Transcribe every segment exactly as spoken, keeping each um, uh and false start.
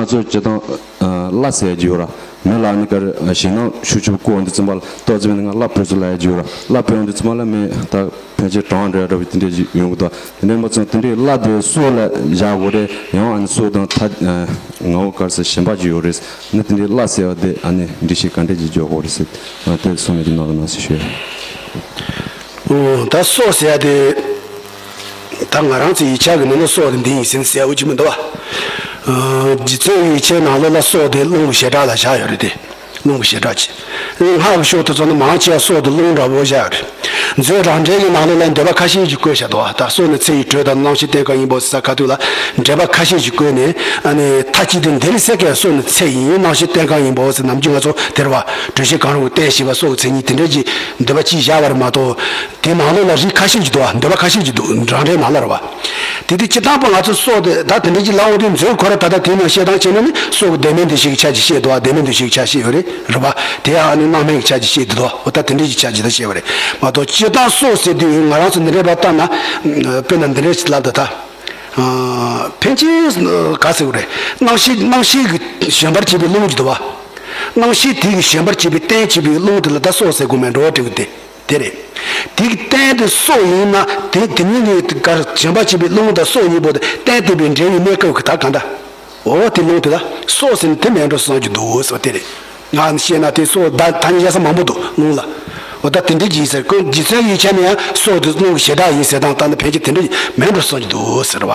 ང་ཚོ་སྤྱིར་བཏང་ཨ་བླ་ཟེར་ཡ་ཅིག་ཡོད་ར། མི་ལ་ནི་ག་རེ་ཞེད་སྣང་ཤུགས་ཆེན་པོ་བསྐུལ་བ་འདི་ཚོ་མ་ལ་ཏོག་ཙམ་ནི་ང་བླ་བོས་སོ་ལབ་ཡ་ཅིག་ཡོད་ར། བླ་བོས་འདི་ཚོ་མ་ལ་མི་ད་ཕན་ཆད་གྲང་འདྲ་འདྲ་བའི་དེ་འདྲ་ཅིག་ཡོང་གི་འདུག་དེ་འདྲ་མ་ཚོམ་དེ་འདྲའི་བླ་དེ་སྲོག་ལ་བཞག་དགོས་རེད། ཡང་ཨ་ནི་སྲོག་དང་ཐ་ངའོ་གར་སེ་གཞན་པ་ཅིག་ཡོད་རེད། ནི་དེ་འདྲའི་བླ་ཟེར་བ་དེ་ཨ་ནི་འགྲེལ་བཤད་ག་འདྲ་ཅིག་འཇོག་དགོས་རེད་ཟེར་ཨ་དེ་གསུང་ཡ་དེ་གནང་རོགས་གནང་ཟེར་ཞུ་ཡ། ཨོ་ད་སྲོག་ཟེར་ཡ་དེ། ད་ང་རང་ཚོའི་ཡིག་ཆ་གི་ནང་ན་སྲོག་དེ་འདི་ཡིན་ཟེར་ནས་གསལ་པོ་ཅིག་མི་འདུག་བ། ཨ་རྗེ་བཙུན་ཡིག་ཆའི་ནང་ལོགས་ལ་སྲོག་དེ་རླུང་གི་བྱེ་བྲག་ལ་བཞག་ཡོད་རེད་དེ། རླུང་གི་བྱེ་བྲག་ཅིག་སྔགས་ཀྱི་ཕྱོགས་དེ་ཚོ་ནི་མང་ཆེ་བ་སྲོག་དེ་རླུང་འདྲ་པོ་བཞག་ཡོད་རེད། མཛོད་རང་འགྲེལ་གྱི་ནང་ལོགས་ལ་འགྲེལ་པ་ཁ་ཤས་ཤིག་བཀོད་བཞག་འདུག་བ། ད་སྲོག་ནི་ཚེ་ཡི་དྲོད་དང་རྣམ་ཤེས་རྟེན་གང་ཡིན་པའོ་ཟེར་ས་ཁ་ཐུག་ལ་འགྲེལ་པ་ཁ་ཤས་ཤིག་བཀོད་ནས་ཨ་ནི་མཐའ་གཅིག་ཏུ་འདིར་སེ་ཀའི་སྲོག་ནི་ཚེ་ཡིན་རྣམ་ཤེས་རྟེན་གང་ཡིན་པའོ་ཟེར་ནམ་རྒྱུན་ང་ཚོ་དེ་རེད་བ། དྲོད་ཤེས་གང་རུང་རྟེན་ཞེས་པ་སྲོག་གི་མཚན་ཉིད་དེ་འདྲ་ཅིག་འདོད་པ་ཅིག་བཞག་པ་རེད་མ་གཏོགས། དེ་ནང་ལོགས་ལ་རིགས་ཁ་ཤས་ཅིག་འདུག་བ། འདོད་པ་ཁ་ཤས་ཅིག་འདུག་རང་འགྲེལ་ནང་ལ་རེད་བ། དེ་དུས་སྤྱིར་བཏང་པོ་ང་ཚོ་སྲོག་དེ་ད་དེ་འདྲ་ཅིག་ལབ་འོང་དུས་མཛོད་ཁོ་ར་ད་ལྟ་དེའི་ནང་བཤད་སྟངས་བྱས་ན་ནི་སྲོག་གི་བདེན་མེད་འདུ་བྱེད་ཀྱི་ཆ་ཅིག་བཤད་འདུག་བ། བདེན་མེད་འདུ་བྱེད་ཀྱི་ཆ་བཤད་ཡོད་རེད་རེད་བ། དེ་ཡང་ཨ་ནི་སྣང་མེད་ཀྱི་ཆ་ཅིག་བཤད་འདུག་དོ། འོ་ད་དེ་འདྲ་ཅིག་ཆ་ཅིག་ད་བཤད་པ་རེད་མ་གཏོགས་སྤྱིར་བཏང་སྲོག་ཟེར་དུས་ང་རང་ཚོ་འདི་འདྲའི་བར་ལྟ་ན་དཔེར་ན་འདི་འདྲ་ཅིག་ལབ་ད་ད། ཕན་ཆད་ག་ཟེར་བ་རེད། རྣམ་ཤེས་རྣམ་ཤེས་ཀྱི་བཞོན་པར་བྱེད་པའི་རླུང་ཅིག་འདུག་བ། རྣམ་ཤེས་དེ་གི་བཞོན་པར་བྱེད་པའི་རྟེན་བྱེད་པའི་རླུང་དེ་ལ་ད་སྲོག་ཟེར་དགོས་མེད་འགྲོ་བ་འདྲ་བོ་དེ་དེ་རེད། དེ་གི་རྟེན་དེ་སྲོག་ཡིན་ན་དེ་དེ་ཉིད་ནི་གར་བཞོན་པར་བྱེད་པའི་རླུང་དང་སྲོག་གཉིས་པོ་དེ་རྟེན་བརྟེན་པའི་འབྲེལ་བའི་གནས་སྐབས་ཀྱི་ད་གང་ལྟ། འོ་དེ་རླུང་དེ་ལ་སྲོག་ཟེར་ནས་དེ་མེད་འགྲོ་བསམ་གྱི་འདུག་ཟེར་བ་དེ་རེད། ང་ནི་བཤད་ན་དེ་སྲོག་ད་ད་ནི་ཡ་ས་མང་པོ་འདུག་རླུང་ལ། འོ་ད་དེ་འདྲའི་ཡིན་ཟེར་ཁོས་རྗེ་བཙུན་ཡིག་ཆ་ནས་ཡང་སྲོག་དེ་རླུང་གི་བྱེ་བྲག་ཡིན་ཟེར་སྟངས་ལྟར་ན་ཕལ་ཆེར་དེ་འདྲ་མེད་འགྲོ་བསམ་གྱི་འདུག་ཟེར་བ།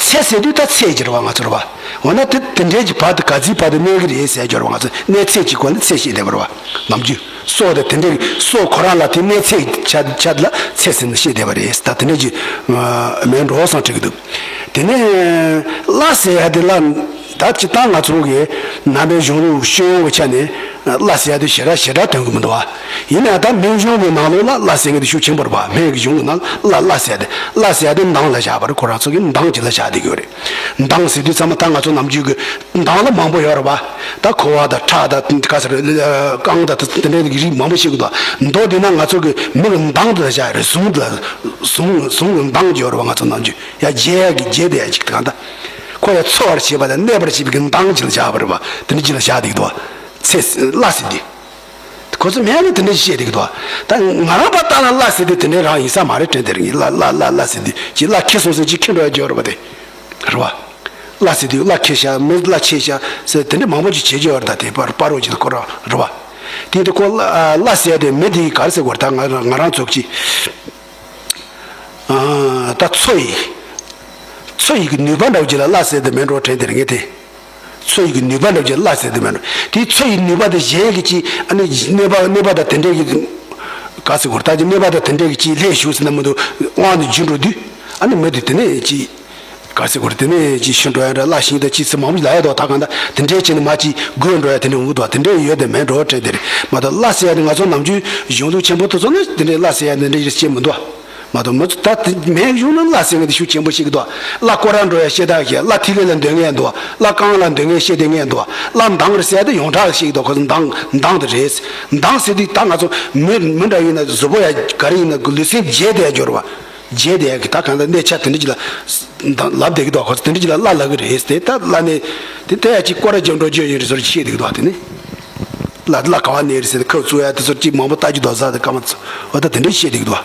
ཚེ་ཟེར་དུས་ད་ཚེ་ཅིག་རེད་བ་ང་ཚོ་རེད་བ། འོ་ན་དེ་དེ་འདྲའི་གྱི་བར་དུ་ག་ཚོད་བར་དུ་གནས་ཀྱི་རེད་ཟེར་རྒྱུ་རེད་བ། ང་ཚོ་གནས་ཚད་ཀྱི་སྐོར་ནས་ཚེ་བཤད་བསྡད་པ་རེད་བ། ནམ་རྒྱུན་སྲོག་དང་དེ་འདྲའི་སྲོག་ཁོ་རང་ལ་དེ་གནས་ཚད་ཆ་ཆ་ལ་ཚེ་ཟེར་ནས་བཤད་བསྡད་པ་རེད། ད་དེ་འདྲའི་གྱི་མེད་འགྲོ་བསམ་དྲན་གྱི་འདུག་དེ་ནས་བླ་ཟེར་ཡ་དེ་ལ་ད་སྤྱིར་བཏང་ང་ཚོ་གི་ནང་པའི་གཞུང་ལུགས་ཤེས་ཡོན་གྱི་ཆ་ནས་བླ་ཟེར་ཡ་དེ་ཞེ་དྲག་ཞེ་དྲག་སྟོན་གྱི་མི་འདུག་བ། ཡིན་ནའང་ད་སྨན་གཞུང་གི་ནང་ལོགས་ལ་བླ་ཟེར་མཁན་དེ་ཤུགས་ཆེན་པོ་རེད་བ། སྨན་གྱི་གཞུང་གི་ནང་ལ་བླ་ཟེར་ཡ་དེ་བླ་ཟེར་ཡ་དེ་མདངས་ལ་བཞག་པ་རེད། ཁོ་རང་ཚོ་གི་མདངས་ཀྱི་ལ་བཞག་བསྡད་ཀྱི་ཡོད་རེད། མདངས་ཟེར་དུས་ཚང་མ་ད་ང་ཚོ་ནམ་རྒྱུན་གྱི་མདངས་ལ་མང་པོ་ཡོད་རེད་བ། ད་ཁུ་བ་དང་ཁྲག་དང་ག་ཟེར་རྐང་དང་དེ་འདྲའི་གི་རིགས་མང་པོ་ཤེས་ཀྱི་འདུག་མདོ་འདི་ན་ང་ཚོ་གི་མི་གི་མདངས་དེ་ལ་བཞག་ཡོད་རེད། གཟུངས་དེ་ལ་གཟུངས་གཟུངས་གི་མདངས་ཀྱི་ཡོད་རེད་བ། ང་ཚོ་ནམ་རྒྱུན། ཡ་རྒྱས་ཡ་གི་རྒྱས་དེ་ཡ་གཅིག་དང་ད། ཁོ་ཡ་འཚོ་བར་བྱེད་པ་དང་གནས་པར་བྱེད་པའི་གི་མདངས་ཅིག་ལ་བཞག་པ་རེད་བ། དེ་འདྲ་ཅིག་ལ་བཞག་བསྡད་ཀྱི་འདུག་བ། ཚེ་བླ་ཟེར་དེ། ཁོ་ཚོ་མེད་ན་དེ་འདྲ་ཅིག་བཤད་བསྡད་ཀྱི་འདུག་བ། ད་ང་རང་པ་ལྟ་ན་བླ་ཟེར་དེ་དེ་འདྲའི་རང་ཡིན་ས་མ་རེད་དྲན་བསྡད་རེད། ངས་བླ་བླ་བླ་བླ་ཟེར་དེ་ཅིག་བླ་ཁེ་སོང་ཟེར་ཅིག་ཁེ་འགྲོ་ཡ་ཅིག་ཡོད་རེད་བ་དེ། རེད་བ། བླ་ཟེར་དེ་བླ་ཁེ་ཤག་མི་བླ་ཆེ་ཤག་ཟེར་དེ་འདྲ་མང་པོ་ཅིག་བྱེད་ཀྱི་ཡོད་རེད། ད་དེ་པར་པར་རོ་ཅིག་ལ་ཁོ་རང་རེད་བ། དེ་འདྲ་ཁོ་བླ་བླ་ཟེར་དེ་མི་དེ་ག་རེ་ཟེར་དགོས་རེད། ད་ང་ང་རང་ཚོ་གཅིག་ཨ། ད་མཚོ་ཡི། མཚོ་ཡི་གི་ནུས་པ་འདྲ་བོ་ཅིག་ལ་བླ་ཟེར་དེ་མེད་འགྲོ་དྲན་དེ་རེད་ངས་དེ། མཚོ་ཡི་གི་ནུས་པ་འདྲ་བོ་ཅིག་ལ་བླ་ཟེར་དེ་མེད་འགྲོ། དེ་མཚོ་ཡི་ནུས་པ་དེ་གཞན་གྱི་ཅིག་ཨ་ནི་གནོད་པ་གནོད་པ་དང་དེ་འདྲས་ཀྱི། ག་ཟེར་དགོས་རེད། ད་ཅིག་གནོད་པ་དང་དེ་འདྲས་ཀྱི་ཅིག་ལྷད་ཞུགས་ཟེར་ན་མི་འདུག་དབང་དུ་འགྱུར་འགྲོ་དུས་ཨ་ནི་མི་དེ་དེ་ནས་ཅིག་ག་ཟེར་དགོས་རེད། དེ་ནས་ཅིག་ཤི་འགྲོ་ཡ་འདྲ་བླ་ཤིང་དང་ཅིག་ཚེ་མང་པོ་ཅིག་ལ་ཡ་དོ་ད་གང་ལྟར་དེ་འདྲས་བྱས་ནས་མ་ཅིག་རྒུད་འགྲོ་ཡ་དེ་འདྲས་འོང་གི་འདུག་དེ་འདྲས་ཡོད་དེ་མེད་འགྲོ་དྲན་དེ་རེད་མ་གཏོགས་བླ་ཟེར་ཡ་དེ་ང་ཚོ་ནམ་རྒྱུན་གཞུང་ལུགས་ཆེན་པོ་དེ་ཚོ་ནི་དེ་འདྲས་བླ་ཟེར་ཡ་དེ་འདྲས་ཡོད་ཅེས་མི་འདུག་མ་གཏོགས་མི་ཚོ་ད་དེ་མེད་གཞུང་ནི་བླ་ཟེར་མཁན་དེ་ཤུགས་ཆེན་པོ་ཞིག་འདུག་བླ་སྐོར་ར་འགྲོ་ཡ་ཤེས་དག་གི། བླ་ཐིག་ལེ་ལ་འདོན་མཁན་འདུག་བླ་རྐང་ལ་འདོན་མཁན་ཤེས་བསྡད་མཁན་འདུག་བླ་མདངས་རེད་ཟེར་ཡ་དེ་ཡོངས་གྲགས་ཤིག་འདུག་ཁོ་ཚོ་མདངས་མདངས་དེ་རེད། མདངས་ཟེར་དུས་ད་ང་ཚོ་མི་མི་འདྲ་ཡིན་ན་གཟུགས་པོ་ཡ་ག་རེ་ཡིན་ན་ལུས་སེམས་རྒྱས་བསྡད་ཡ་འགྱུར་བ། རྒྱས་བསྡད་ཡ་གི་ད་གང་ལྟར་གནས་ཆ་དེ་འདྲ་ཅིག་ལ་ལབ་བསྡད་ཀྱི་འདུག་ཁོ་ཚོ་དེ་འདྲ་ཅིག་ལ་བླ་ལབ་ཀྱི་རེད་ཟེར། ད་བླ་ནས་དེ་ལྟ་ཡ་ཅིག་སྐོར་ར་རྒྱབ་འགྲོ་རྒྱུ་ཡིན་རེད་ཟེར་བཤད་བསྡད་ཀྱི་འདུག་དེ་ནི་བླ་བླ་ག་བ་ནས་རེད་ཟེར་ཁབ་བཙུགས་ཡ་དེ་ཚོ་ཅིག་མང་པོ་ལྟ་རྒྱུ་འདུག་ཟ་དེ་སྐར་མ་ཚོ་འོ་ད་དེ་འདྲ་བཤད་བསྡད་ཀྱི་འདུག་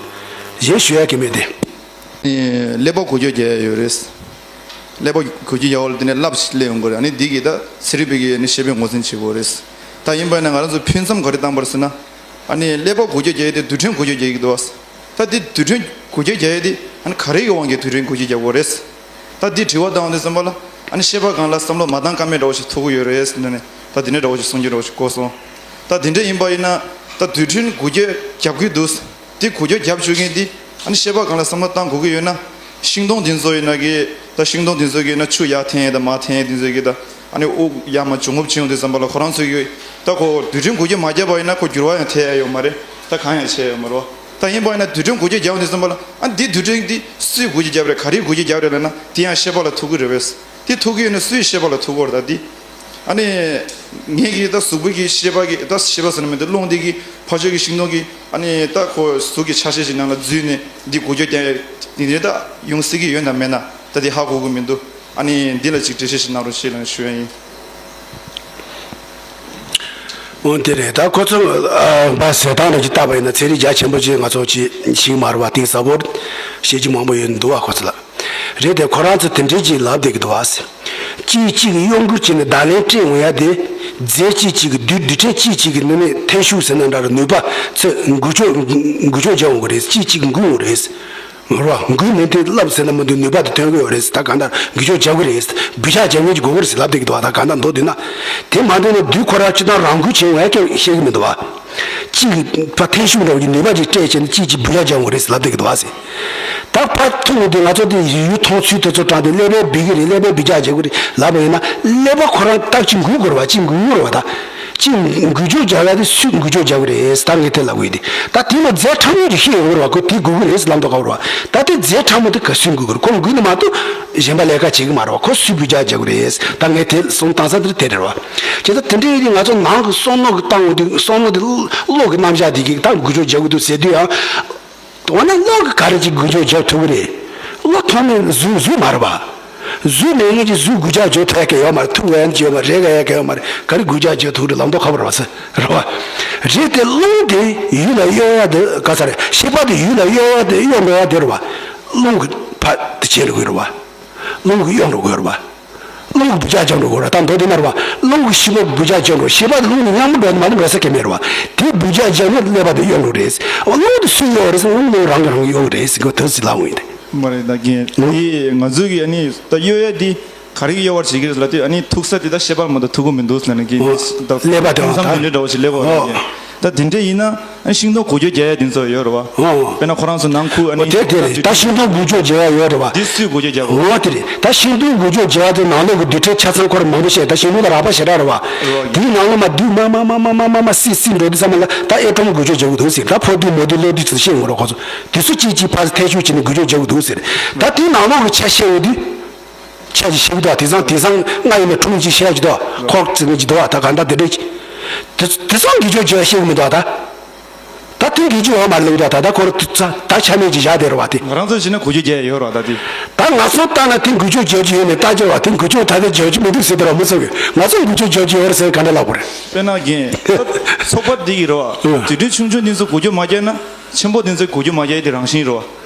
གཞན་ཞུ་ཡ་གི་མེད་དེ། ཀླད་པ་འགུལ་སྐྱོད་རྒྱག་ཡ་ཡོད་རེད། ཀླད་པ་འགུལ་སྐྱོད་རྒྱག་ཡ་ལ་དེ་ནས་རླབས་ཤིག་སླེབས་ཡོང་གི་རེད། ཨ་ནི་འདི་གིས་ད་ཚན་རིག་པའི་གི་ནི་ཤེས་པའི་ངོས་འཛིན་བྱེད་དགོས་རེད། ད་ཡིན་པ་ན་ང་རང་ཚོ་ཕུན་སུམ་ག་རེ་བཏང་པར་ཟེར་ན། ཨ་ནི་ཀླད་པ་འགུལ་སྐྱོད་རྒྱག་ཡ་དེ་རྡུལ་ཕྲན་འགུལ་སྐྱོད་རྒྱག་གི་འདུག་ད་འདི་རྡུལ་ཕྲན་འགུལ་སྐྱོད་རྒྱག་ཡ་དེ་ཨ་ནི་ག་རེ་གི་དབང་གིས་རྡུལ་ཕྲན་འགུལ་སྐྱོད་རྒྱག་དགོས་རེད། ད་འདི་དྲི་བ་བཏང་དུས་ཙམ་པ་ལ་ཨ་ནི་ཤེས་པ་སྒང་ལ་བསམ་བློ་མ་བཏང་ཀ་མེད་འདྲ་བོ་ཞིག་ཐུག་གི་ཡོད་རེད་ཟེར་ནས་ད་འདི་འདྲ་འདྲ་བོ་ཞིག་གསུང་རྒྱུ་འདྲ་བོ་ཞིག་གོ་སོང་། ད་འདི་འདྲ་ཡིན་པ་ཡིན་ན་ད་རྡུལ་ཕྲན་འགུལ་སྐྱོད་རྒྱབ་ཀྱི་འདུག་དེ་འགུལ་སྐྱོད་རྒྱབ་བཅུག་མཁན་དེ་ཨ་ནི་ཤེས་པ་སྒང་ལ་བསམ་བློ་བཏང་དགོས་ཀྱི་ཡོད་ན། ཤིང་སྡོང་འདི་ཚོ་ཡིན་ན་གི་ད་ཤིང་སྡོང་འདི་ཚོ་གི་ན་ཆུ་ཡར་འཐེན་ཡས་དང་མར་འཐེན་ཡས་འདི་ཚོ་གི་ད་ཨ་ནི་དབུགས་ཡར་མར་འབྱུང་རྔུབ་བྱུང་དུས་ཙམ་པ་ལ་ཁོ་རང་ཚོ་གི་ད་ཁོ་རྡུལ་ཕྲན་འགུལ་སྐྱོད་མ་བརྒྱབ་པ་ཡིན་ན་ཁོ་འགྱུར་བ་ཡང་ཐེབས་ཡ་ཡོད་མ་རེད། ད་གང་ཡང་བྱས་ཡོད་མ་རེད། ད་ཡིན་པ་ཡིན་ན་རྡུལ་ཕྲན་འགུལ་སྐྱོད་རྒྱབ་འོང་དུས་ཙམ་པ་ལ་ཨ་འདི་རྡུལ་ཕྲན་འདི་སུས་འགུལ་སྐྱོད་རྒྱབ་རེད་ག་རེས་འགུལ་སྐྱོད་རྒྱབ་རེད་ལབ་ན་དེ་ཡང་ཤེས་པ་ལ་ཐུག་གི་རེད་པས། དེ་ཐུག་གི་ཡོད་ན་སུའི་ཤེས་པ་ལ་ཐུག་གི་ཡོད་རེད་ད་འདི། ཨ་ནི། ངེད་ཀྱི་ད་གཟུགས་པོ་གི་ཤེས་པ་གི་ད་ཤེས་པ་ཟེར་ན་མི་འདུག་རླུང་འདི་གི་ཕར་ཕྱོགས་ཀྱི་ཤིང་སྡོང་གི་ཨ་ནི་ད་ཁོ་གཟུགས་ཀྱི་ཆ་ཤས་ཤིག་ནང་ལ་འཛུལ་ནས་འདི་འགུལ་སྐྱོད་རྒྱག་ཡ་འདི་འདྲ་ད་ཡོང་སྲིད་ཀྱི་ཡོད་ན་མེད་ན་ད་འདི་ཧ་གོ་གི་མི་འདུག་ཨ་ནི་འདི་ལ་ཅིག་འགྲེལ་བཤད་ཞིག་གནང་རོགས་ཞེས་ལབ་ནས་ཞུ་ཡ་ཡིན། འོ་དེ་རེད། ད་ཁོ་ཚོ་ཨ་བ་ཟེར་སྟངས་རང་ཅིག་བལྟས་པ་ཡིན་ན་ཚན་རིག་རྒྱ་ཆེན་པོ་ཅིག་ང་ཚོ་ཅིག་ཤེས་ཀྱི་མ་རེད་བ། གཏིང་ཟབ་པོ་ཤེས་ཀྱི་མང་པོ་ཡོད་འདུག་བ་ཁོ་ཚོ་ལ། རེད་དེ་ཁོ་རང་ཚོ་དེ་འདྲའི་ཅིག་ལབ་བསྡད་ཀྱི་འདུག་བ། གཅིག་གཅིག་གིས་གཡོ་འགུལ་བྱས་ནས་བརྡ་ལན་སྤྲད་འོང་ཡ་དེ། རྫས་གཅིག་གཅིག་གི་རྡུལ་རྡུལ་ཕྲན་གཅིག་གཅིག་གི་ནང་ནས་འཐེན་ཤུགས་ཟེར་ན་འདྲ་ར་ནུས་པ་ཚོས་འགུལ་སྐྱོད་འགུལ་སྐྱོད་རྒྱག་འོང་གི་རེད། གཅིག་གཅིག་འགུལ་འོང་རེད། རོ། འགུལ་ནས་དེ་ལབ་ཟེར་ན་མི་འདུག་ནུས་པ་དེ་ཐོན་གི་ཡོད་རེད། ད་གང་ལྟར་འགུལ་སྐྱོད་རྒྱག་གི་རེད། འབུད་ཤག་རྒྱག་མཁན་གྱི་དགོས་གི་རེད་ལབ་བསྡད་ཀྱི་འདུག་ད་གང་ལྟར་མདོར་བསྡུས་ན། དེ་མ་འདོད་ན་རྡུལ་ཁོ་རང་སྤྱིར་བཏང་རང་འགུལ་བྱེད་འོང་ཡ་ཀྱང་ཤེས་ཀྱི་མི་འདུག་བ། གཅིག་གིས་ཕར་འཐེན་ཤུགས་འདྲ་བོ་ཀྱི་ནུས་པ་ཅིག་སྤྲད་བྱས་ནས་གཅིག་གཅིག་འབུད་ཤག་རྒྱག་འོང་གི་རེད་ལབ་བསྡད་ཀྱི་འདུག་བ་ཟེར། ད་ཕར་ཐུག་འོང་དུས་ང་ཚོ་དེ་ཡུལ་མཐོང་ཚུལ་དེ་ཚོ་དྲངས་ཏེ་ཀླད་པས་འབུད་ཀྱི་རེད། ཀླད་པས་འབུད་ཤག་རྒྱག་གི་རེད་ལབ་པ་ཡིན་ན། ཀླད་པ་ཁོ་རང་ཏག་ཅིག་འགུལ་དགོས་རེད་བ། གཅིག་འགུལ་དགོས་རེད་བ། ད། གཅིག་འགུལ་སྐྱོད་རྒྱག་ཡ་དེ་སུས་འགུལ་སྐྱོད་རྒྱག་གི་རེད། ད་ངས་དེ་ལབ་དགོས་ཡོད་དེ། ད་དེ་ལ་རྫས་ཕྲ་མོ་ཅིག་ཤེས་ཡོང་གི་རེད་བ། ཁོ་དེ་འགུལ་གི་རེད་ལབ་མདོག་ཁ་པོ་རེད་བ། ད་དེ་རྫས་ཕྲ་མོ་དེ་ག་སུས་འགུལ་གི་རེད། ཁོ་འགུལ་ནི་མ་གཏོགས་གཞན་པ་ལས་ཀ་བྱེད་གི་མ་རེད་བ། ཁོ་སུས་འབུད་རྒྱག་རྒྱག་གི་རེད། ད་ངས་དེ་གསུང་བཏང་ས་དེ་དེ་རེད་བ། བྱས་ཙང་དེ་འདྲ་ཡིན་དུས་ང་ཚོ་ནང་གི་བསམ་མནོ་གི་བཏང་འོང་དུས་བསམ་མནོ་དེ་བློ་གི་རྣམ་གཞག་དེ་གིས་ད་འགུལ་སྐྱོད་རྒྱག་གི་འདུག་ཟེར་དུས་ཡང་། འོ་ན་བློ་གིས་ག་རེ་ཅིག་འགུལ་སྐྱོད་རྒྱག་ཐུབ་ཀྱི་རེད། བློ་ཐོག་ནས་གཟུགས་གཟུགས་མ་རེད་པ། གཟུགས་མེད་མཁན་གྱི་གཟུགས་འགུལ་སྐྱོད་རྒྱག་ཐུབ་ཡ་གང་ཡོད་མ་རེད། ཐུབ་ཡ་གང་ཡོད་མ་རེད། རེག་ཡ་གང་ཡོད་མ་རེད། ག་རེ་འགུལ་སྐྱོད་རྒྱག་ཐུབ་ཀྱི་རེད་ལབ་མདོག་ཁ་པོ་རེད་པ་ཟེར་རེད་པ། རེད་དེ་བློ་དེ་ཡུལ་ལ་གཡོ་ཡ་དེ་ག་ས་རེད། ཤེས་པ་དེ་ཡུལ་ལ་གཡོ་ཡ་དེ་གཡོ་འགྲོ་ཡ་དེ་རེད་པ། རླུང་གིས་ཕར་དེ་བྱེད་འགྲོ་གི་རེད་པ། རླུང་གིས་གཡོ་འགྲོ་གི་རེད་པ། རླུང་གིས་འབུད་རྒྱག་རྒྱག་འགྲོ་གི་རེད་པ། ད་མདོ་དེ་མ་རེད་པ། རླུང་གིས་ཤེས་པ་འབུད་རྒྱག་རྒྱག་འགྲོ། ཤེས་པ་དེ་རླུང་ནང་མཉམ་པོ་འགྲོ་ནི་མ་གཏོགས་འགྲོ་ས་གང་ཡང་མེད་རེད་པ། དེ་འབུད་རྒྱག་རྒྱག་ནས་ཀླད་པ་དེ་གཡོ་འགྲོ་རེད། རླུང་དེ་སུས་གཡོ་རེད་ཟེར་ན་རླུང་ནང་རང་གིས་རང་གིས་གཡོ་གི་རེད་ཟེར་གི་དེ་ཟེར་ལབ་འོང་ཡིན་ཏེ། མ་རེད་ད་རྒན། དེ་ང་ཚོ་གིས་ཨ་ནི་ད་གཡོ་ཡ་དེ་ག་རེ་གིས་གཡོ་བར་བྱེད་ཀྱི་རེད་ལབ་དུས། ཨ་ནི་ཐུག་ས་དེ་ད་ཤེས་པ་མ་གཏོགས་ཐུག་གི་མི་འདུག་ཟེར་ན་གི། ཨོ། ཀླད་པ་དེ་ཐུག་མཚམས་ཨ་དེ་འདྲ་འདྲ་བོ་ཞིག་སླེབས་པ་རེད། ཨོ། རྒན། ད་དེ་འདྲ་ཡིན་ན་ཨ་ནི་ཤིང་སྡོང་འགུལ་སྐྱོད་རྒྱག་ཡ་དེ་ཚོ་ཡོད་རེད་པ། ཨོ། དཔེར་ན་ཁོ་རང་ཚོ་ནང་ཁུལ་ཨ་ནི། ཨོ་དེ་དེ་རེད། ད་ཤིང་སྡོང་འགུལ་སྐྱོད་རྒྱག་ཡ་ཡོད་རེད་པ། འདི་སུས་འགུལ་སྐྱོད་རྒྱག་དགོས། ཨོ་དེ་རེད། ད་ཤིང་སྡོང་འགུལ་སྐྱོད་རྒྱག་ཡ་དེ་ནང་ལོགས་ཀྱི་རྡུལ་ཕྲན་ཆ་ཚང་ཁོ་རང་མང་པོ་བཤད། ད་ཤིང་སྡོང་ལ་རགས་པ་ཞེ་དྲག་རེད་པ། རེད་པ། དེའི་ནང་ལོགས་མར་རྡུལ་མར་མར་མར་མར་མར་སིབ་སིབ་འགྲོ་དུས་ཙམ་པ་ལ་ད་ཨེ་ཊོམ་འགུལ་སྐྱོད་རྒྱག་གི་འདུག་ཟེར། ད་ཕོ་རྡུལ་མོ་རྡུལ་གློག་རྡུལ་ཚོ་ཤེས་ཡོང་གི་རེད། ཁོ་ཚོ་དེ་ཚོ་གཅིག་གཅིག་ཕར་འཐེན་ཤུགས་བྱས་ནས་འགུལ་སྐྱོད་རྒྱག་གི་འདུག་ཟེར། ད་དེའི་ནང་ལོགས་ཀྱི་ཆ་ཤས་ཡོད་དུས། ཆ་ཅིག་ཤེས་ཀྱི་འདུག་པ། དེང་སང་དེང་སང་ང་ཡིན་ན་ཁྲུམ་ཅིག་ཤེས་ཀྱི་འདུག་པ། ཁོག་ཙི་ནི་ཅིག་འདུག་པ། ད་གང་ལྟར་དེ་འདྲ་ཅིག་དེ་དེང་སང་འགུལ་སྐྱོད་བྱེད་ཤེས་ཀྱི་མི་འདུག་པ། ད་ད་དེང་འགུལ་སྐྱོད་ཡོད་མ་རེད་ལབ་ཀྱི་འདུག་ད་ད་ཁོ་རང་ད་ད་ཆ་མེད་ཅིག་བཞག་བསྡད་རེད་པ། དེ་ང་རང་ཚོ་བྱས་ན་འགུལ་སྐྱོད་རྒྱག་ཡོད་རེད་པ། ད་དེ་ད་ང་ཚོ་ལྟ་ན་དེ་འགུལ་སྐྱོད་རྒྱག་རྒྱུ་ཡོད་ནས་ལྟ་རྒྱུ་རེད་པ། དེ་འགུལ་སྐྱོད་ད་ལྟ་རྒྱག་རྒྱུ་མི་འདུག་ཟེར་བསྡད་རེད་པ། མི་ཚོ་གིས་ང་ཚོ་འགུལ་སྐྱོད་རྒྱག་རྒྱུ་ཡོད་རེད་ཟེར་ག་འདྲ་ལབ་དགོས་རེད། དཔེར་ན་རྒན། ཚོགས་པ་འདི་གི་རེད་པ། ཨ། དུད་འགྲོ་ཆུང་ཆུང་འདི་ཚོ་འགུལ་སྐྱོད་མ་རྒྱག་ན། ཆེན་པོ་དེ་ཚོས་འགུལ་སྐྱོད་མ་རྒྱག་ཡ་དེ་རང་བཞིན་རེད་པ།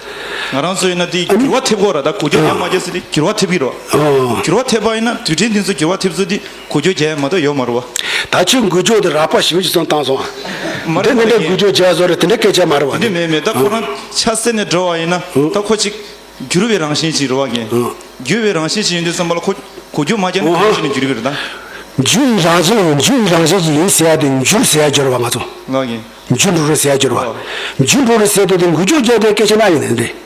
ང་རང་ཚོ་ཡིན་ན་དེ་འགྱུར་བ་ཐེབས་ཀྱི་ཡོད་རེད། ད་འགུལ་སྐྱོད་རྒྱག་མ་རྒྱག་ཟེར་དེ་འགྱུར་བ་ཐེབས་ཀྱི་རེད་པ། ཨོ། འགྱུར་བ་ཐེབས་པ་ཡིན་ན་དུད་འགྲོ་དེ་ཚོ་འགྱུར་བ་ཐེབས་ཚུལ་དེ་འགུལ་སྐྱོད་རྒྱག་ཡ་མ་གཏོགས་ཡོད་མ་རེད་པ། ད་ཁྱོད་འགུལ་སྐྱོད་དེ་རགས་པ་ཞེ་པོ་ཅིག་གསུངས་བཏང་སོང་ཨ། མ་རེད། དེ་ནི་འདྲ་འགུལ་སྐྱོད་རྒྱག་བཟོ་རེད། དེ་འདྲ་སྐད་ཆ་མ་རེད་པ། དེ་འདྲ་མེད་མེད། ད་ཁོ་རང་ཆ་སེ་ནས་འགྲོ་བ་ཡིན་ན་ད་ཁོ་ཅིག་འགྱུར་བའི་རང་བཞིན་ཅིག་རེད་པ་རྒན། འགྱུར་བའི་རང་བཞིན་ཅིག་ཡིན་དུས་ཙམ་པ་ལ་ཁོ་འགུལ་སྐྱོད་མ་རྒྱག་ན་འགྱུར་བའི་རང་བཞིན་ནས་འགྱུར་གྱི་རེད་ད། འགྱུར་བའི་རང་བཞིན་ཡིན། འགྱུར་བའི་རང་བཞིན་ཅིག་ཡིན་ཟེར་ཡ་དེ་འགྱུར་ཟེར་ཡ་སྦྱོར་བ་ང་ཚོ། ལགས་རྒན། འགྱུར་འགྲོ་རེད་ཟེར་ཡ་སྦྱོར་བ། འགྱུར་འགྲོ་རེད་ཟེར་དུས་དེ་འགུལ་སྐྱོད་རྒྱག་དེ་སྐད་ཆ་ན་ཡིན་ནི་རེད།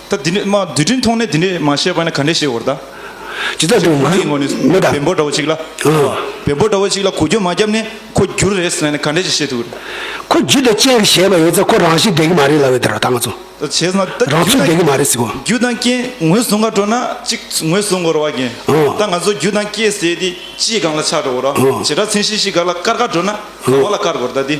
ད་འདི་འདྲ་མ་རྡུལ་ཕྲན་ཐོག་ནས་འདི་འདྲ་མ་བཤད་པ་ན་ག་འདྲ་བཤད་དགོས་རེད་ད། ཇི་ལྟར་དུ་ཁོ་རའི་ངོས་ནས་མི་དང་། བེམ་པོ་འདྲ་བོ་ཅིག་ལ། ཨ། བེམ་པོ་འདྲ་བོ་ཅིག་ལ་འགུལ་སྐྱོད་མ་བརྒྱབ་ནས་ཁོ་འགྱུར་རེད་ཟེར་ནས་ག་འདྲ་ཞིག་བཤད་ཐུབ་ཀྱི་རེད། ཁོ་རྒྱུ་དང་རྐྱེན་གྱིས་བྱས་པ་ཡིན་ཙང་ཁོ་རང་བཞིན་བསྡད་ཀྱི་མ་རེད་ལབ་ཡོད་དེ་རེད་ད་ང་ཚོ། ད་བྱས་ན་ད་རང་ཚུགས་བསྡད་ཀྱི་མ་རེད་ཟེར་གོ། རྒྱུ་དང་རྐྱེན་ངོས་བཟུང་ག་འགྲོ་ན་གཅིག་ངོས་བཟུང་དགོས་རེད་པ་རྒན། ཨོ། ད་ང་ཚོ་རྒྱུ་དང་རྐྱེན་ཟེར་དེ་སྤྱིའི་སྒང་ལ་ཆགས་འགྲོ་གི་རེད། ཨོ། བྱེ་བྲག་མཚན་གཞི་ཞིག་སྒང་ལ་བཀར་ག་འགྲོ་ན་ག་བ་ལ་བཀར་དགོས་རེད་ད་དེ།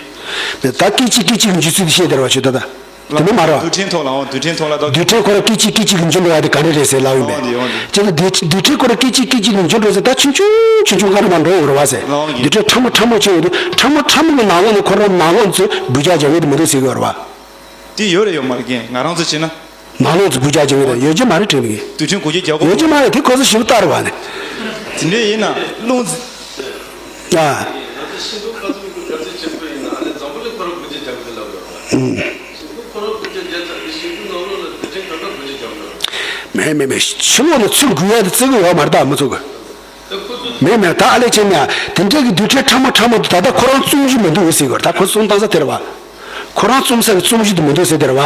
ད་སྐད་ཅིག་སྐད་ཅིག་གི་འགྱུར་ཚུལ་དེ་བཤད་བསྡད་རེད་པ་ཁྱོད་ད་ལྟ། དེ་མིན་མ་རེད་པ། རྡུལ་ཕྲན་ཐོག་ལ། ཨོ། རྡུལ་ཕྲན་ཐོག་ལ་ད། རྡུལ་ཕྲན་ཁོ་རང་སྐད་ཅིག་སྐད་ཅིག་གིས་འགྱུར་འགྲོ་ཡ་དེ་ག་འདྲ་རེད་ཟེར་ལབ་ཡིན་པས། ཨོ་དེ་ཨོ་དེ། ཅེས་ན་རྡུལ་རྡུལ་ཕྲན་ཁོ་རང་སྐད་ཅིག་སྐད་ཅིག་གིས་འགྱུར་འགྲོ་ཟེར་ད་ཆུང་ཆུང་ཆུང་ཆུང་ག་རེ་མར་འགྲོ་ཡོང་གི་རེད་པ་ཟེར། ཨོ་དེ། རྡུལ་ཕྲན་ཕྲ་མོ་ཕྲ་མོ་ཅིག་ཡོད་དུས་ཕྲ་མོ་ཕྲ་མོ་གི་ནང་ལོགས་ནས་ཁོ་རང་ནང་ལོགས་ཚོས་འབུད་རྒྱག་རྒྱག་གི་འདུག་མི་འདུག་ཟེར་གི་ཡོད་རེད་པ། དེ་ཡོད་རེད་ཡོད་མ་རེད་རྒན། ང་རང་ཚོ་བྱས་ན། ནང་ལོགས་ཚོས་འབུད་རྒྱག་རྒྱག་གི་རེད། ཡོད་ཀྱི་མ་རེད་དྲན་གི། རྡུལ་ཕྲན་འགུལ་སྐྱོད་རྒྱག་གོ། ཡོད་ཀྱི་མ་རེད། དེ་ཁོ་ཚོ་ཞིབ་ལྟ་རེད་པ་ནི། དེ་འདྲ་ཡིན་ན་རླུང་། ཨ། མེད་མེད་མེད། ཕྱི་ལོགས་ནས་ཚུར་འགུལ་ཡ་དེ་བརྩི་གི་ཡོད་མ་རེད་ད་མི་ཚོ་གི། མེད་མེད། ད་ཨ་ལས་ཅན་ནས་དེ་འདྲ་གི་རྡུལ་ཕྲན་ཕྲ་མོ་ཕྲ་མོ་དེ་ད་ལྟ་ཁོ་རང་བཙུམ་གཞི་མི་འདུག་ཟེར་གི་རེད། ད་ཁོ་གསུང་སྟངས་ས་དེ་རེད་པ། ཁོ་རང་བཙུམ་ས་གི་བཙུམ་གཞི་དེ་མི་འདུག་ཟེར་དེ་རེད་པ།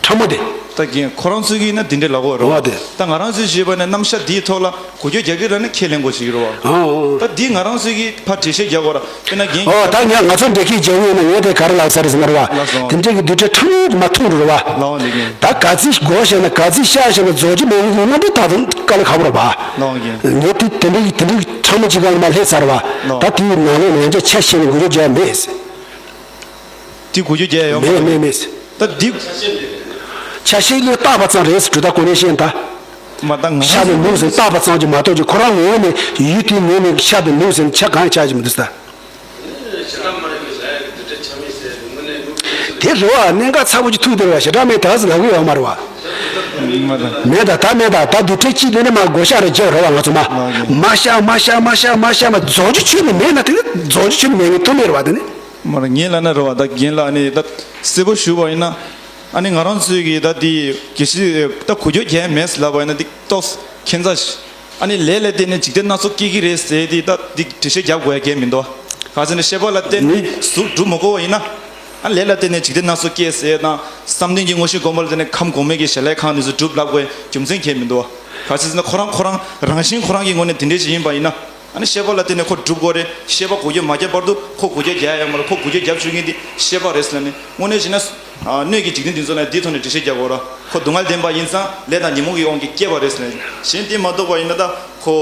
ཕྲ་མོ་དེ། ད་རྒན་ཁོ་རང་ཚོ་གིས་ན་དེ་འདྲ་ལབ་ཀྱི་ཡོད་རེད་པ། འོ་དེ། ད་ང་རང་ཚོས་བྱས་པ་ན་རྣམ་གཞག་འདིའི་ཐོག་ལ་འགུལ་སྐྱོད་རྒྱག་གི་རེད་ན་ཁས་ལེན་དགོས་ཀྱི་རེད་པ། ཨོ་ཨོ། ད་འདི་ང་རང་ཚོས་ཀྱིས་ཕར་འགྲེལ་བཤད་རྒྱག་དགོས་རེད། དཔེར་ན་རྒན། ཨོ་ད་ངས་ང་ཚོ་འགྲེལ་བཤད་རྒྱག་ཡོད་ན་ངས་དེ་ག་རེ་ལབ་ས་རེད་ཟེར་ན་རེད་པ། ལགས་སོ། དེ་འདྲ་གི་རྡུལ་ཕྲན་ཕྲ་མོ་མར་འཐུང་འགྲོ་རེད་པ། ལགས་འོ་འདི་རྒན། ད་ག་ཚོད་བགོ་བཤད་ན་ག་ཚོད་བཤད་བཤད་ན་རྫོགས་ཀྱི་མེད་ཡིན་ན་འདི་ད་དུང་དཀའ་ལས་ཁག་པོ་རེད་པ། ལགས་འོ་རྒན། ངས་དེ་དེ་འདྲ་གི་དེ་འདྲ་གི་ཕྲ་མོ་ཅིག་སྒང་ལ་མར་སླེབས་ཚར་བ། ལགས། ད་དེའི་ནང་ལོགས་ནས་ཡང་བསྐྱར་ཆ་བཞག་ནས་འགུལ་སྐྱོད་རྒྱག་ཡ་མེད། དེ་འགུལ་སྐྱོད་རྒྱག་ཡ་ཡོད་མ་མེད་རེད། མེད་མེད། ད་འདི། ཆ་ཤས་ཀྱིས་བཏགས་པ་ཙམ་རེད་ཟེར་གྲུབ་མཐའ་ཁོ་ནས་བཤད་ད། མ་ད་ང་ཤ་དང་ནུ་ཟེར་བཏགས་པ་ཙམ་གྱིས་མ་གཏོགས་ཀྱི་ཁོ་རང་ངོས་ནས་ཡུལ་དེའི་ངོས་ནས་ཤ་དང་ནུ་ཟེར་ཆ་གང་ཡང་ཆགས་ཀྱི་མི་འདུག་ཟེར་ད། དེ་རེད་བ། གནད་འགག་ཚ་པོ་ཅིག་ཐུག་བསྡད་རེད་བ། ཞེ་དྲག་མེད་དེ་ག་ཚོད་ལབ་གི་ཡོད་མ་རེད་བ། མེད་ད་ད་མེད་ད་ད་དུས་ཚོད་གཅིག་དེ་ནས་མར་བགོ་བཤའ་རེ་རྒྱག་རེད་བ། ང་ཚོ་མ་མ་བཤའ་མ་བཤའ་མ་བཤའ་མ་བཤའ་མ་རྫོགས་རྒྱུ་ཁྱོན་ནས་མེད་ན། དེ་ནི་རྫོགས་རྒྱུ་ཁྱོན་ནས་མེད་ངེས་ཐུག་མེད་རེད་བ། དེ་ནི། མ་རེད། ངས་ལབ་ན་རེད་བ། ད་རྒན་ལགས་ཨ་ནི་ད་གསལ་པོ་ཞུ་བ་ཡིན་ན། ཨ་ནི་ང་རང་ཚོས་ཀྱི་ད་དེ་གལ་སྲིད་ད་གོ་རྒྱུ་རྒྱལ་མེད་ལབ་པ་ཡིན་ན། འདི་ཏོག་ཙམ་ཁྱད་མཚར་ཞིག་ཨ་ནི་ལས་ལ་བརྟེན་ནས་འཇིག་རྟེན་སྣ་ཚོགས་སྐྱེ་གི་རེད་ཟེར་དེ་ད་འདི་འགྲེལ་བཤད་རྒྱབ་དགོས་ཡ་གང་ཡང་མི་འདུག་ག་ཟེར་ན་ཤེས་པ་ལ་བརྟེན་ནས་གཟུགས་གྲུབ་མི་དགོས་པ་ཡིན་ན། ཨ་ལས་ལ་བརྟེན་ནས་འཇིག་རྟེན་སྣ་ཚོགས་སྐྱེ་ཟེར་དང་། བསམ་གཏན་གྱི་དངོས་གཞི་བསྒོམ་པ་ལ་བརྟེན་ནས་ཁམས་གོང་མའི་གི་གཞལ་ཡས་ཁང་དེ་ཚོ་གྲུབ་ལབ་དགོས་རྒྱུ་མཚན་གང་ཡང་མི་འདུག་ག་ཟེར་ན་ཁོ་རང་ཁོ་རང་རང་བཞིན་ཁོ་རང་གི་ངོས་ནས་དེ་འདྲས་ཞིག་ཡིན་པ་ཡིན་ན། ཨ་ནི་ཤེས་པ་ལ་བརྟེན་ནས་ཁོ་སྒྲུབ་དགོས་རེད། ཤེས་པ་གོ་རྒྱུ་མ་བརྒྱབ་བར་དུ་ཁོ་གོ་རྒྱུ་རྒྱག་ཡ་ཡོད་མ་རེད། ཁོ་གོ་རྒྱུ་རྒྱབ་བཅུག་མཁན་དེ་ཤེས་པ་རེད་ཟེར་ནས། དངོས་གནས་བྱས་ན། ཨ་སྣོད་ཀྱི་འཇིག་རྟེན་འདི་ཚོ་ནས་འདིའི་ཐོག་ནས་འགྲེལ་བཤད་རྒྱག་དགོས་ར། ཁོ་སྡུག་བསྔལ་བདེན་པ་ཡིན་ཙང་ལས་དང་ཉོན་མོངས་ཀྱི་དབང་གིས་སྐྱེས་པ་རེད་ཟེར་ནས། གཞན་དེ་མ་གཏོགས་པ་ཡིན་ན་ད་ཁོ་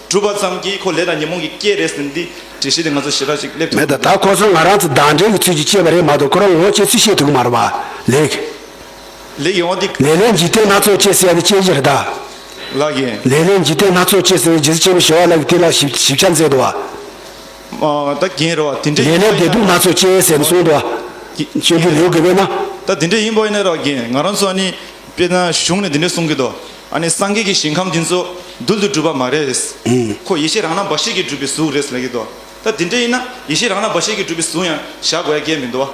གྲུབ་པ་ཙམ་གྱིས་ཁོ་ལས་དང་ཉོན་མོངས་ཀྱིས་སྐྱེས་རེད་ཟེར་ནས་འདི་འགྲེལ་བཤད་དེ་ང་ཚོ་ཞེ་དྲག་ཅིག་སླེབས་ཐུབ། མེད་ད། ད་ཁོ་ཚོ་ང་རང་ཚོ་བདག་འཛིན་གྱི་ཚུལ་གྱིས་སྐྱེས་པ་རེད་མ་གཏོགས། ཁོ་རང་ངོ་སྐྱེ་ཚུལ་ཤེས་ཐུབ་ཀྱི་མ་རེད་བ། ལེགས། ལེགས་ཡོང་བ་འདི། ལས་ལས་འཇིག་རྟེན་སྣ་ཚོགས་སྐྱེ་ཟེར་ཡ་དེ་སྐྱེ་གཞི་རེད་ད། ལགས་ཡིན། ལས་ལས་འཇིག་རྟེན་སྣ་ཚོགས་སྐྱེ་ཟེར་བའི་རྗེ་བཙུན་ཆེན་པོ་ཞི་བ་ལྷ་གིས་དེ་ལ་ཞིབ་ཞིབ་ཆ་མཛད་འདུག་བ། ཨ་ད་རྒན་རེད་བ། དེ་འདྲ་ལས་ལས་བདེ་སྡུག་སྣ་ཚོགས་སྐྱེ་ཟེར་ནས་གསུངས་འདུག་བ། སྤྱོད་འཇུག་ལེའུ་དགུ་པའི་ནང་། ད་དེ་འདྲ་ཡིན་པ་ཡིན་ན་ར་རྒན། ང་རང་ཚོ་ཨ་ནི་དཔེར་ན་གཞུང་ནས་དེ་འདྲ་གསུང་གི་འདུག་ཨ་ནི་སངས་རྒྱས་ཀྱི་ཞིང་ཁམས་འདི་ཚོ་རྡུལ་དུ་གྲུབ་པ་མ་རེད། ཁོ་ཡེ་ཤེས་རང་སྣང་འབའ་ཞིག་གིས་གྲུབ་པའི་གཟུགས་རེད་ལབ་ཀྱི་འདུག་ད་དེ་འདྲ་ཡིན་ན་ཡེ་ཤེས་རང་སྣང་འབའ་ཞིག་གིས་གྲུབ་པའི་གཟུགས་ཡང་བཞག་དགོས་ཡ་གང་ཡང་མི་འདུག་བ།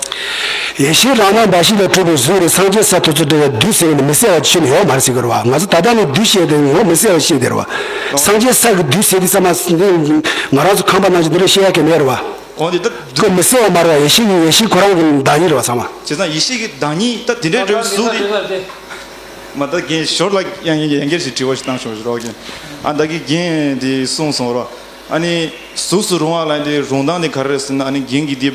ཡེ་ཤེས་རང་སྣང་འབའ་ཞིག་ལས་གྲུབ་པའི་གཟུགས་རེད། སངས་རྒྱས་ས་དེ་ཚོ་འདྲ་བའི་རྡུལ་ཟེར་ནས་མི་གསལ་བ་ཅི་ནས་ཡོད་མ་རེད་ཟེར་གི་རེད་བ། ང་ཚོ་ད་ལྟ་ནས་རྡུལ་བཤད་དེ་ངོ་མི་གསལ་བ་བཤད་དེ་རེད་བ། སངས་རྒྱས་ས་གི་རྡུལ་ཟེར་དུས་ཙམ་པ་ང་རང་ཚོ་ཁམས་པ་རྣམས་ཀྱིས་འདི་འདྲ་བཤད་ཡ་གང་ཡང་མེད་རེད་བ། འོ་འདི་ད་ཁོ་མི་གསལ་བ་མ་རེད་བ། ཡེ་ཤེས་ཀྱི་ཡེ་ཤེས་ཁོ་རང་གི་བདག་ཉིད་རེད་བ་ཚང་མ། བྱས་ཙང་ཡེ་ཤེས་ཀྱི་བདག་ཉིད་ད་དེ་འདྲའི་འགྲོ་བའི་གཟུགས་དེ། མ་ད་རྒན་ཞོར་ལ་ཡང་ཡང་ཡང་བསྐྱར་ཞིག་དྲི་བ་ཞིག་བཏང་ཆོག་ཞུ་རོགས་གྱིས། ཨ་ད་གི་རྒན་དེ་གསུངས་སོང་རོགས། ཨ་ནི་གཟུགས་སུ་རུང་བ་ལ་འདི་རུང་སྟངས་དེ་ག་རེ་རེད་ཟེར་ན། ཨ་ནི་རྒན་གྱིས་འདི་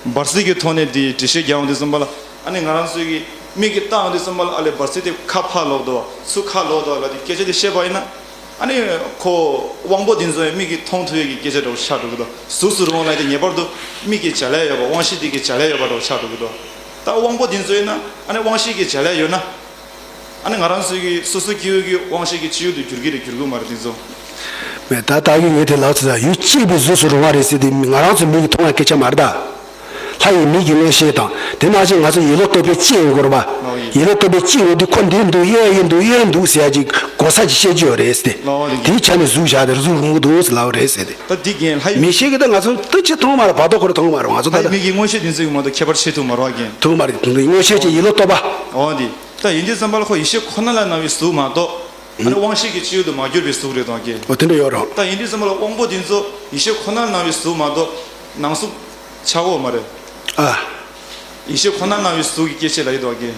བར་སྲིད་ཀྱི་ཐོག་ནས་འདི་འགྲེལ་བཤད་རྒྱག་ཡོང་དུས་ཙམ་པ་ལ། ཨ་ནི་ང་རང་ཚོའི་གི་མིག་གིས་བལྟ་ཡོང་དུས་ཙམ་པ་ལ་ཨ་ལས་བར་སྲིད་དེ་ཁ་ཕར་ལོག་འདུག་བ། ཚུར་ཁ་ལོག་འདུག་བ་ལ་འདི་སྐད་ཆ་དེ་བཤད་པ་ཡིན་ན། ཨ་ནི་ཁོ་དབང་པོ་འདི་ཚོ་ཡང་མིག་གིས་མཐོང་ཐུབ་ཡས་ཀྱི་སྐད་ཆ་འདྲ་བོ་ཆགས་འགྲོ་གི་འདུག་གཟུགས་སུ་རུང་བ་ལ་འདི་ངེས་པར་དུ་མིག་གི་བྱ་ལས་ཡོད་པ། དབང་ཤེས་འདི་གི་བྱ་ལས་ཡོད་པ་འདྲ་བོ་ཆགས་འགྲོ་གི་འདུག་ད་དབང་པོ་འདི་ཚོ་ཡིན་ན་ཨ་ནི་དབང་ཤེས་ཀྱི་བྱ་ལས་ཡོད་ན། ཨ་ནི་ང་རང་ཚོའི་གི་སོ་སོ་སྐྱེ་བོའི་གི་དབང་ཤེས་ཀྱི་སྤྱི་ཡུལ་དུ་འགྱུར་གི་རེད་འགྱུར་གི་མ་རེད་དེ་ཚོ། མེད་ད་ལྟ་གི་ངས་དེ་ལབ་ཚོད་ད་ཡུལ་གཅིག་པའི་གཟུགས་སུ་རུང་བ་རེད་ཟེར་དེ་ང་རང་ཚོ་མིག་གིས་མཐོང་བའི་སྐད་ཆ་མ་རེད་ད། ལྷ་ཡི་མིག་གི་མངོན་ཤེས་དང་། དེ་ནང་བཞིན་ང་ཚོ་ཡིད་བློ་རྟོག་པའི་དཔྱད་ཡོད་དགོས་རེད་པ། ཡིད་བློ་རྟོག་པའི་དཔྱད་ཡོད་དུས་ཁོ་འདི་འདུག་གཡས་ཡིན་འདུག་གཡོན་འདུག་ཟེར་ཡ་ཅིག་གོ་ས་ཅིག་བཤད་རྒྱུ་ཡོད་རེད་ཟེར་ཏེ། དེའི་ཆ་ནས་གཟུགས་བཞག་དེ་གཟུགས་རུང་གི་འདུག་ཟེར་ལབ་པ་རེད་ཟེར་ཏེ། ད་འདི་རྒན་ལྷ་ཡི་མིག་ཤེས་ཀྱི་ད་ང་ཚོ་ད་ཅི་མཐོང་མ་རེད། བར་དོ་ཁོ་རང་མཐོང་མ་རེད། ང་ཚོ་ད་ལྷ་ཡི་ལྟ་མིག་གི་མངོན་ཤེས་འདི་ཚོ་གི་མ་གཏོགས་ཁྱད་པར་ཕྱེ་ཐུབ་མ་རེད་པ་རྒན། ཐུབ་མ་རེད། དེ་འདྲའི་མངོན་ཤེས་ཀྱི་ཡིད་བློ་རྟོག་པ། འོ་འདི། ད་ཡིན་དུས་ཙམ་པ་ལ་ཁོ་ཡེ་ཤེས་ཁོ་ན་ལ་སྣང་བའི་གཟུགས་མ་གཏོགས། ཨ་ནི་དབང་ཤེས་ཀྱི་སྤྱི་ཡུལ་དུ་མ་གྱུར་པའི་གཟུགས་རེད་དོ་རྒན། འོ་དེ་འདྲ་ཡོད་རེད། ད་ཡིན་དུས་ཙམ་པ་ལ་དབང་པོ་འདི་ཚོ་ཡེ་ཤེས་ཁོ་ན་ལ་སྣང་བའི་གཟུགས་མ་གཏོགས་སྣང་གཟུགས་ཆགས་ཡོད་མ་རེད། ཨ། ཡེ་ཤེས་ཁོ་ན་ལ་སྣང་བའི་གཟུགས་ཀྱི་སྐྱེ་མཆེད་ལ་ཡོད་དོ་རྒན།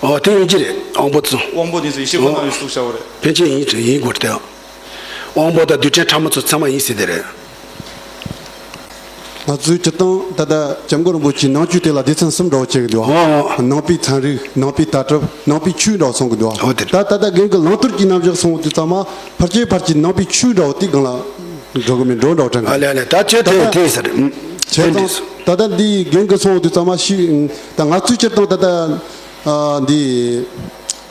འོ་དེ་ཡིན་གྱི་རེད། དབང་པོ་ཚོ། དབང་པོ་འདི་ཚོ་ཡེ་ཤེས་ཁོ་ན་ལ་སྣང་བའི་གཟུགས་ཆགས་ཡོད་རེད། ཕན་ཆད་ཡིན་ཡིན་དགོས་རེད་དེ། དབང་པོ་དང་རྡུལ་ཕྲན་ཕྲ་མོ་ཚོ་ཚང་མ་ཡིན་ཟེར་དེ་རེད། ང་ཚོས་སྤྱིར་བཏང་ད་ལྟ་སྐྱབས་མགོན་རིན་པོ་ཆེའི་ནང་བཅུད་དེ་ལ་སྡེ་ཚན་གསུམ་འདྲ་བོ་བྱེད་ཀྱི་འདུག་ཨོ། ནང་པའི་ཚན་རིག་ནང་པའི་ལྟ་གྲུབ། ནང་པའི་ཆོས་འདྲ་བོ་གསུང་གི་འདུག་འོ་དེ་རེད། ད་ད་ལྟ་རྒན་གྱི་ལང་དོར་གྱི་རྣམ་གཞག་གསུང་དུས་ཙམ་མ་ཕལ་ཆེར་ཕལ་ཆེར་ནང་པའི་ཆོས་འདྲ་བོ་དེ་སྒང་ལ་འགྲོ་གི་མིན་འགྲོ་འདྲ་བོ་དྲན་གི། ཨ་ལེ་ཨ་ལེ། ད་ཁྱོད་དེ་ད་ལྟ་དེ་ཟེར། ཨུམ། བྱས་དེ་ཙང་ད་ལྟ་འདི་རྒན་གྱི་གསུང་དུས་ཙམ་མ་ཤི། ད་ང་ཚོས་སྤྱིར་བཏང་ད་ལྟ་ཨ་འདི།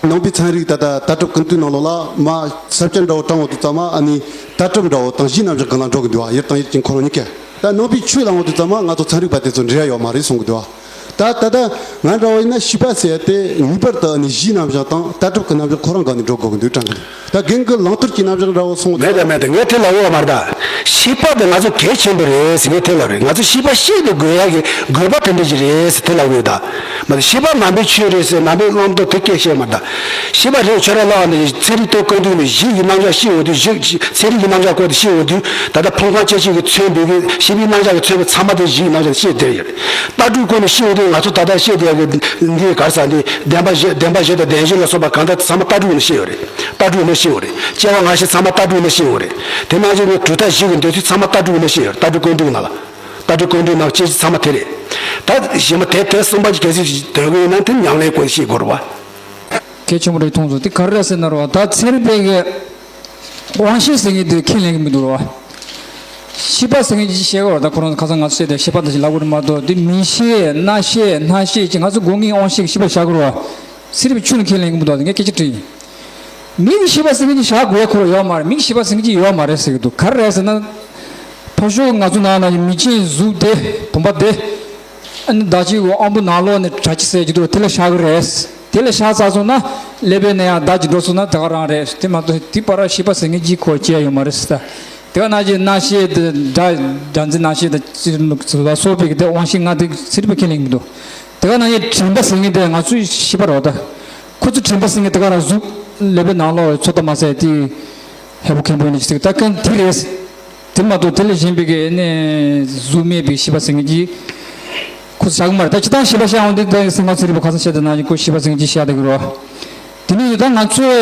ནང་པའི་ཚན་རིག་ད་ལྟ་ལྟ་གྲུབ་ཀུན་བཏུས་ནང་ལོགས་ལ་མ་ས་བཅད་འདྲ་བོ་དྲངས་ཡོང་དུས་ཙམ་མ་ཨ་ནི་ལྟ་གྲུབ་འདྲ་བོ་དང་གཞིའི་རྣམ་གཞག་སྒང་ལ་འགྲོ་གི་འདུག་བ། ཡུལ་དང་ཡུལ་གྱི་འཁོར་བ་གཉིས་ཀ། ད་ནང་པའི་ཆོས་ལ་འོང་དུས་ཙམ་མ་ང་ཚོ་ཚན་རིག་པ་དེ་ཚོ་འབྲེལ་བ་ཡོད་མ་རེད་གསུང་གི་འདུག་བ། ད་ད་ལྟ་ང་འདྲ་བོ་ཡིན་ན་ཤེས་པ་ཟེར་ཡ་དེ་ངེས་པར་དུ་ཨ་ནི་གཞིའི་རྣམ་གཞག་དང་ལྟ་གྲུབ་ཀྱི་རྣམ་གཞག་ཁོ་རང་སྒང་ནས་འགྲོ་དགོས་ཀྱི་འདུག་དྲན་གི། ད་རྒན་གྱི་ལང་དོར་གྱི་རྣམ་གཞག་འདྲ་བོ་གསུངས། མེད་ད་མེད་ད། ངས་དེ་ལབ་ཡོད་མ་རེད་ད། ཤེས་པ་དེ་ང་ཚོ་གལ་ཆེན་པོ་རེད་ཟེར་ངས་དེ་ལབ་རེད། ང་ཚོ་ཤེས་པ་ཤེས་དེ་དགོས་ཡ་གི་དགོས་པ་དེ་འདྲ་ཞིག་རེད་ཟེར་དེ་ལབ་ཡོད་ད། མ་གཏོགས་ཤེས་པ་ནང་པའི་ཆོས་རེད་ཟེར་ནང་པའི་རྣམ་རྟོག་དེ་སྐད་བཤད་མ་རེད་ད། ཤེས་པ་རེད་ཁྱོད་རང་ལབ་ནས་ཚན་རིག་ལྟ་གྲུབ་ཀུན་བཏུས་ནས་གཞི་ཡི་རྣམ་གཞག་ཤེས་འོང་དུས། གཞི་ཚན་རིག་གི་རྣམ་གཞག་སྐོར་དེ་ཤེས་འོང་དུས། ད་ལྟ་ཕུང་ཁམས་སྐྱེ་མཆེད་ཀྱི་མཚོན་པའི་གི་ཤེས་པའི་རྣམ་གཞག་གི་མཚོན་པ་ཚང་མ་དེ་གཞི་ཡི་རྣམ་གཞག་ཤེས་བསྡད་ཡོད་རེད། ལྟ་གྲུབ་སྐོར་ནས་ཤེས་འོང་དུས་ང་ཚོ་ད་ལྟ་བཤད་བསྡད་ཡ་གི་འདི་ག་རེ་ཟེར། འདི་བདེན་པ་བཞི་བདེན་པ་བཞི་དང་བདེན་བཞི་ལ་སོགས་པ་གང་དག་ཚང་མ་ལྟ་གྲུབ་ནས་ཤེས་ཡོད་རེད། ལྟ་གྲུབ་ནས་ཤེས་ཡོད་རེད། སྐྱེ་བ་སྔ་ཕྱི་ཚང་མ་ལྟ་གྲུབ་ནས་ཤེས་ཡོད་རེད། དེ་ནང་བཞིན་གྱི་གྲུབ་མཐའ་བཞི་གི་འདོད་ཚུལ་ཚང་མ་ལྟ་གྲུབ་ནས་ཤེས་ཡོད་རེད། ལྟ་གྲུབ་ཀུན་བཏུས་ནང་ལ། ལྟ་གྲུབ་ཀུན་བཏུས་ནང་སྐྱེ་གཞི་ཚང་མ་དེ་རེད། ད་གཞན་པ་དེ་དེ་གསུམ་པ་ཅིག་གལ་སྲིད་དོན་གྱི་ཡིན་ན་དེ་ཉམས་ལེན་སྐོར་ཤེས་དགོས་རེད་བ། གལ་ཆེན་པོ་རེད་མཐོང་སོང་། དེ་ག་རེ་རེད་ཟེར་ན་རེད་བ། ད་ཚན་རིག་པས་ཀྱི་དབང་ཤེས་ཟེར་མཁན་དེ་ཁས་ལེན་གྱི་མི་འདུག་རེད་བ། ཤེས་པ་ཟེར་མཁན་ཅིག་བཤད་ཀྱི་རེད་བ། ད་ཁོ་རང་ཁ་སང་ང་ཚོ་བཤད་དེ་ཤེས་པ་འདི་ཞིག་ལབ་དགོས་རེད་མ་གཏོགས། དེ་མིག་ཤེས་རྣ་ཤེས་སྣ་ཤེས་ཅིག་ང་ཚོ་སྒོ་ལྔའི་དབང་ཤེས་ཀྱི་ཤེས་པ་བཞག་གི་རེད་བ། ཚན་རིག་པས་ཁས་ལེན་གྱི་མི་འདུག་ངས་སྐད་ཆ་དྲིས་ཡིན། མིག་གི་ཤེས་པ་ཟེར་མཁན་ཅིག་བཞག་དགོས་ཡ་ཁོ་རང་ཡོད་མ་རེད། མིག་གི་ཤེས་པ་ཟེར་མཁན་ཅིག་ཡོད་མ་རེད་ཟེར་གྱི་འདུག་ག་རེ་རེད་ཟེར་ན། ཕར་ཞོག་ང་ཚོ་ནང་ན་མིག་ཅན་གཟུགས་དེ་བུམ་པ་དེ། ཨ་ནི་བདག་གཅིག་གི་དབང་པོ་ནང་ལོགས་ནས་དྲག་ཅིག་ཟེར་གྱི་འདུག་དེ་ལ་བཞག་གི་རེད། དེ་ལ་བཞག་ཚར་སོང་ན་ཀླད་པའི་ནང་ཡང་བདག་གཅིག་འགྲོ་སོང་ན་དེ་ག་རང་རེད། དེ་མ་གཏོགས་དེ་བར་ཤེས་པ་ཟེར་མཁན་གཅིག་ཁོ་སྐྱེ་ཡོད་མ་རེད་ཟེར། དེ་ག་ནང་བཞིན་རྣམ་ཤེས་དེ་སྒྲ་སྒྲ་འཛིན་རྣམ་ཤེས་དང་ལ་སོགས་པའི་གི་དེ་དབང་ཤེས་ལྔ་དེ་ཚན་རིག་པ་ཁས་ལེན་གྱི་མི་འདུག་དེ་ག་ནང་བཞིན་དྲན་པ་ཟེར་མཁན་དེ་ང་ཚོའི་ཤེས་པ་རེད་བ་ད། ཁོ་ཚོ་དྲན་པ་ཟེར་མཁན་དེ་ག་རང་གཟུགས་ཀླད་པའི་ནང་ལོགས་ཚོད་ལྟ་མ་ཟེར་དེ་ཧས་པོ་མཁན་པོ་ཡིན་ན་ཅི་ཟེར་ད་གན་དེ་རེད། དེ་མ་གཏོགས་དེ་ལས་གཞན་པའི་གི་ནི་གཟུགས་མེད་པའི་ཤེས་པ་ཟེར་མཁན་གྱི་ཁོ་ཚོ་བཞག་གི་མ་རེད། ད་སྤྱིར་བཏང་ཤེས་པ་བཤད་འོང་དུས་ད་སེམས་ཁམས་ཚན་རིག་པ་ཁ་སང་བཤད་དེ་ནང་བཞིན་ཁོ་ཤེས་པ་ཟེར་མཁན་གྱི་བཤད་བསྡད་ཀྱི་རེད། དེ་ནས་ད་ང་ཚོས་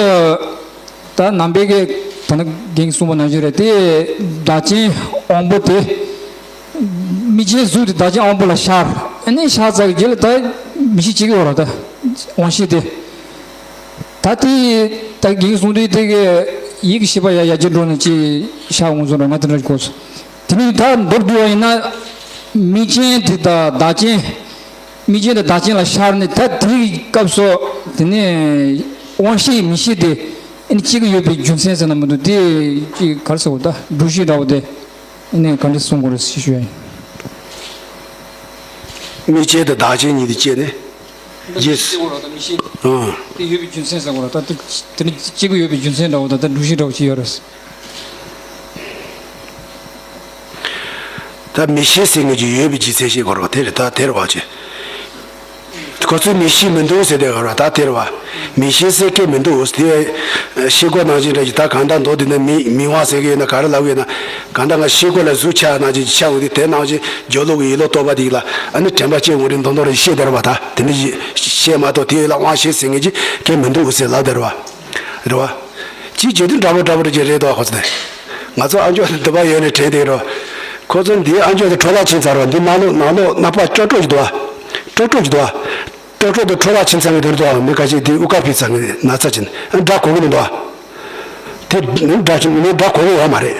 ད་ནང་པའི་གི་ད་ནི་རྒན་གྱིས་གསུངས་པ་ནང་བཞིན་རེད་དེ། བདག་རྐྱེན་དབང་པོ་དེ་དམིགས་རྐྱེན་གཟུགས་དེ་བདག་རྐྱེན་དབང་པོ་ལ་ཤར། ཨ་ནི་ཤར་ཚར་གྱི་རྗེས་ལ་ད་མིག་ཤེས་སྐྱེ་གི་ཡོད་རེད་ད། དབང་ཤེས་དེ། ད་དེ་ད་རྒན་གསུང་དུས་དེ་གི་ཡིད་ཀྱི་ཤེས་པ་ཡ་ཡར་རྒྱས་འགྲོ་ནས་ཅི་ཤར་འོང་སོང་ར་ང་དེ་འདྲ་གོ་སོང་། དེ་ནས་ད་མདོར་བསྡུས་པ་ཡིན་ན་དམིགས་རྐྱེན་དེ་དང་བདག་རྐྱེན་དམིགས་རྐྱེན་དང་བདག་རྐྱེན་ལ་ཤར་ནས་ད་དེའི་སྐབས་སུ་དེ་ནས་དབང་ཤེས་མིག་ཤེས་དེ་ཨ་ནི་སྐྱེ་གི་ཡོད་པའི་རྒྱུ་མཚན་ཟེར་ན་མི་འདུག་དེ་ཅི་ག་རེ་ཟེར་བ་ད་སྒྲུབ་བྱེད་འདྲ་བོ་དེ་ཨ་ནི་ག་འདྲ་གསུང་དགོས་རེད་ཞེས་ཞུ་ཡ་ཡིན། དམིགས་རྐྱེན་དང་བདག་རྐྱེན་གཉིས་དེ་སྐྱེས་ནས། རྗེས་སུ། ཨང་། དེ་ཡོད་པའི་རྒྱུ་མཚན་ཟེར་དགོས་རེད་ད། དེ་དེ་ནི་སྐྱེ་གི་ཡོད་པའི་རྒྱུ་མཚན་འདྲ་བོ་དང་ད་སྒྲུབ་བྱེད་འདྲ་བོ་ཅིག་ཡོད་རེད། ད་མིག་ཤེས་ཟེར་མཁན་གྱི་ཡོད་པའི་རྒྱུ་མཚན་ཤེས་དགོས་རེད་དེ་རེད་ད་དེ་རེད་བ་ཅེ། ཁོ་ཚོས་མིག་ཤེས་མི་འདུག་ཟེར་དེ་རེད་བ་ད་དེ་རེད་བ། མིག་ཤེས་ཟེར་མཁན་མི་འདུག་དེ་ཤེས་སྒོ་ནང་བཞིན་འདྲ་ཞིག་ད་གང་ལྟར་མདོ་འདི་ནི་མིག་མིག་དབང་ཟེར་གི་ཡོད་ན་ག་རེ་ལབ་ཡོད་ན། གང་ལྟར་ང་ཤེས་སྒོ་ལ་གཟུགས་ཆགས་ནང་བཞིན་ཆགས་འོང་དུས་དེ་ནང་བཞིན་སྦྱོར་ཀློག་གི་ཡིད་ལ་རྟོག་པ་དེ་ལ་ཨ་ནི་དྲན་པ་སྐྱེ་འོང་རེད་མདོག་མདོག་རེ་ཤེས་དེ་རེད་བ་ད་དེ་འདྲ་ཞིག་ཤེས་མ་གཏོགས་དེ་ལ་དབང་ཤེས་ཟེར་མཁན་གྱི་མཁན་མི་འདུག་ཟེར་ལབ་དེ་རེད་བ། རེད་བ། ཅིའི་བྱེད་དུས་འདྲ་པོ་འདྲ་པོ་རེ་ཅིག་རེད་དོ་ཁོ་ཚོ་ནས། ང་ཚོ་ཨ་མཆོག་ནས་འདི་པ་ཡོད་ནས་དྲན་དེ་རོ། ཁོ་ཚོ་འདིའི་ཨ་མཆོག་དེ་འཕྲོ་བརླག་ཕྱིན་ཚར་རོ། འདི་ནང་ལོགས་ནང་ལོགས་སྣ་པ་ཀྲོ་ཀྲོ་ཅིག་འདུག་ཨ། ཀྲོ་ཀྲོ་ཅིག་འདུག་ཨ། ཀྲོ་ཀྲོ་དེ་འཕྲོ་བརླག་ཕྱིན་ཚར་གི་དེ་འདུག་ཨ། མི་ཁ་ཤས་དེ་དབུགས་ཀ་ཕྱིན་ཚར་གི་ན་ཚ་ཅིག་ཨ་འདྲ་གོ་གི་མི་འདུག་ཨ། དེ་འདྲ་ཅིག་མི་འདྲ་གོ་གི་ཡོད་མ་རེད།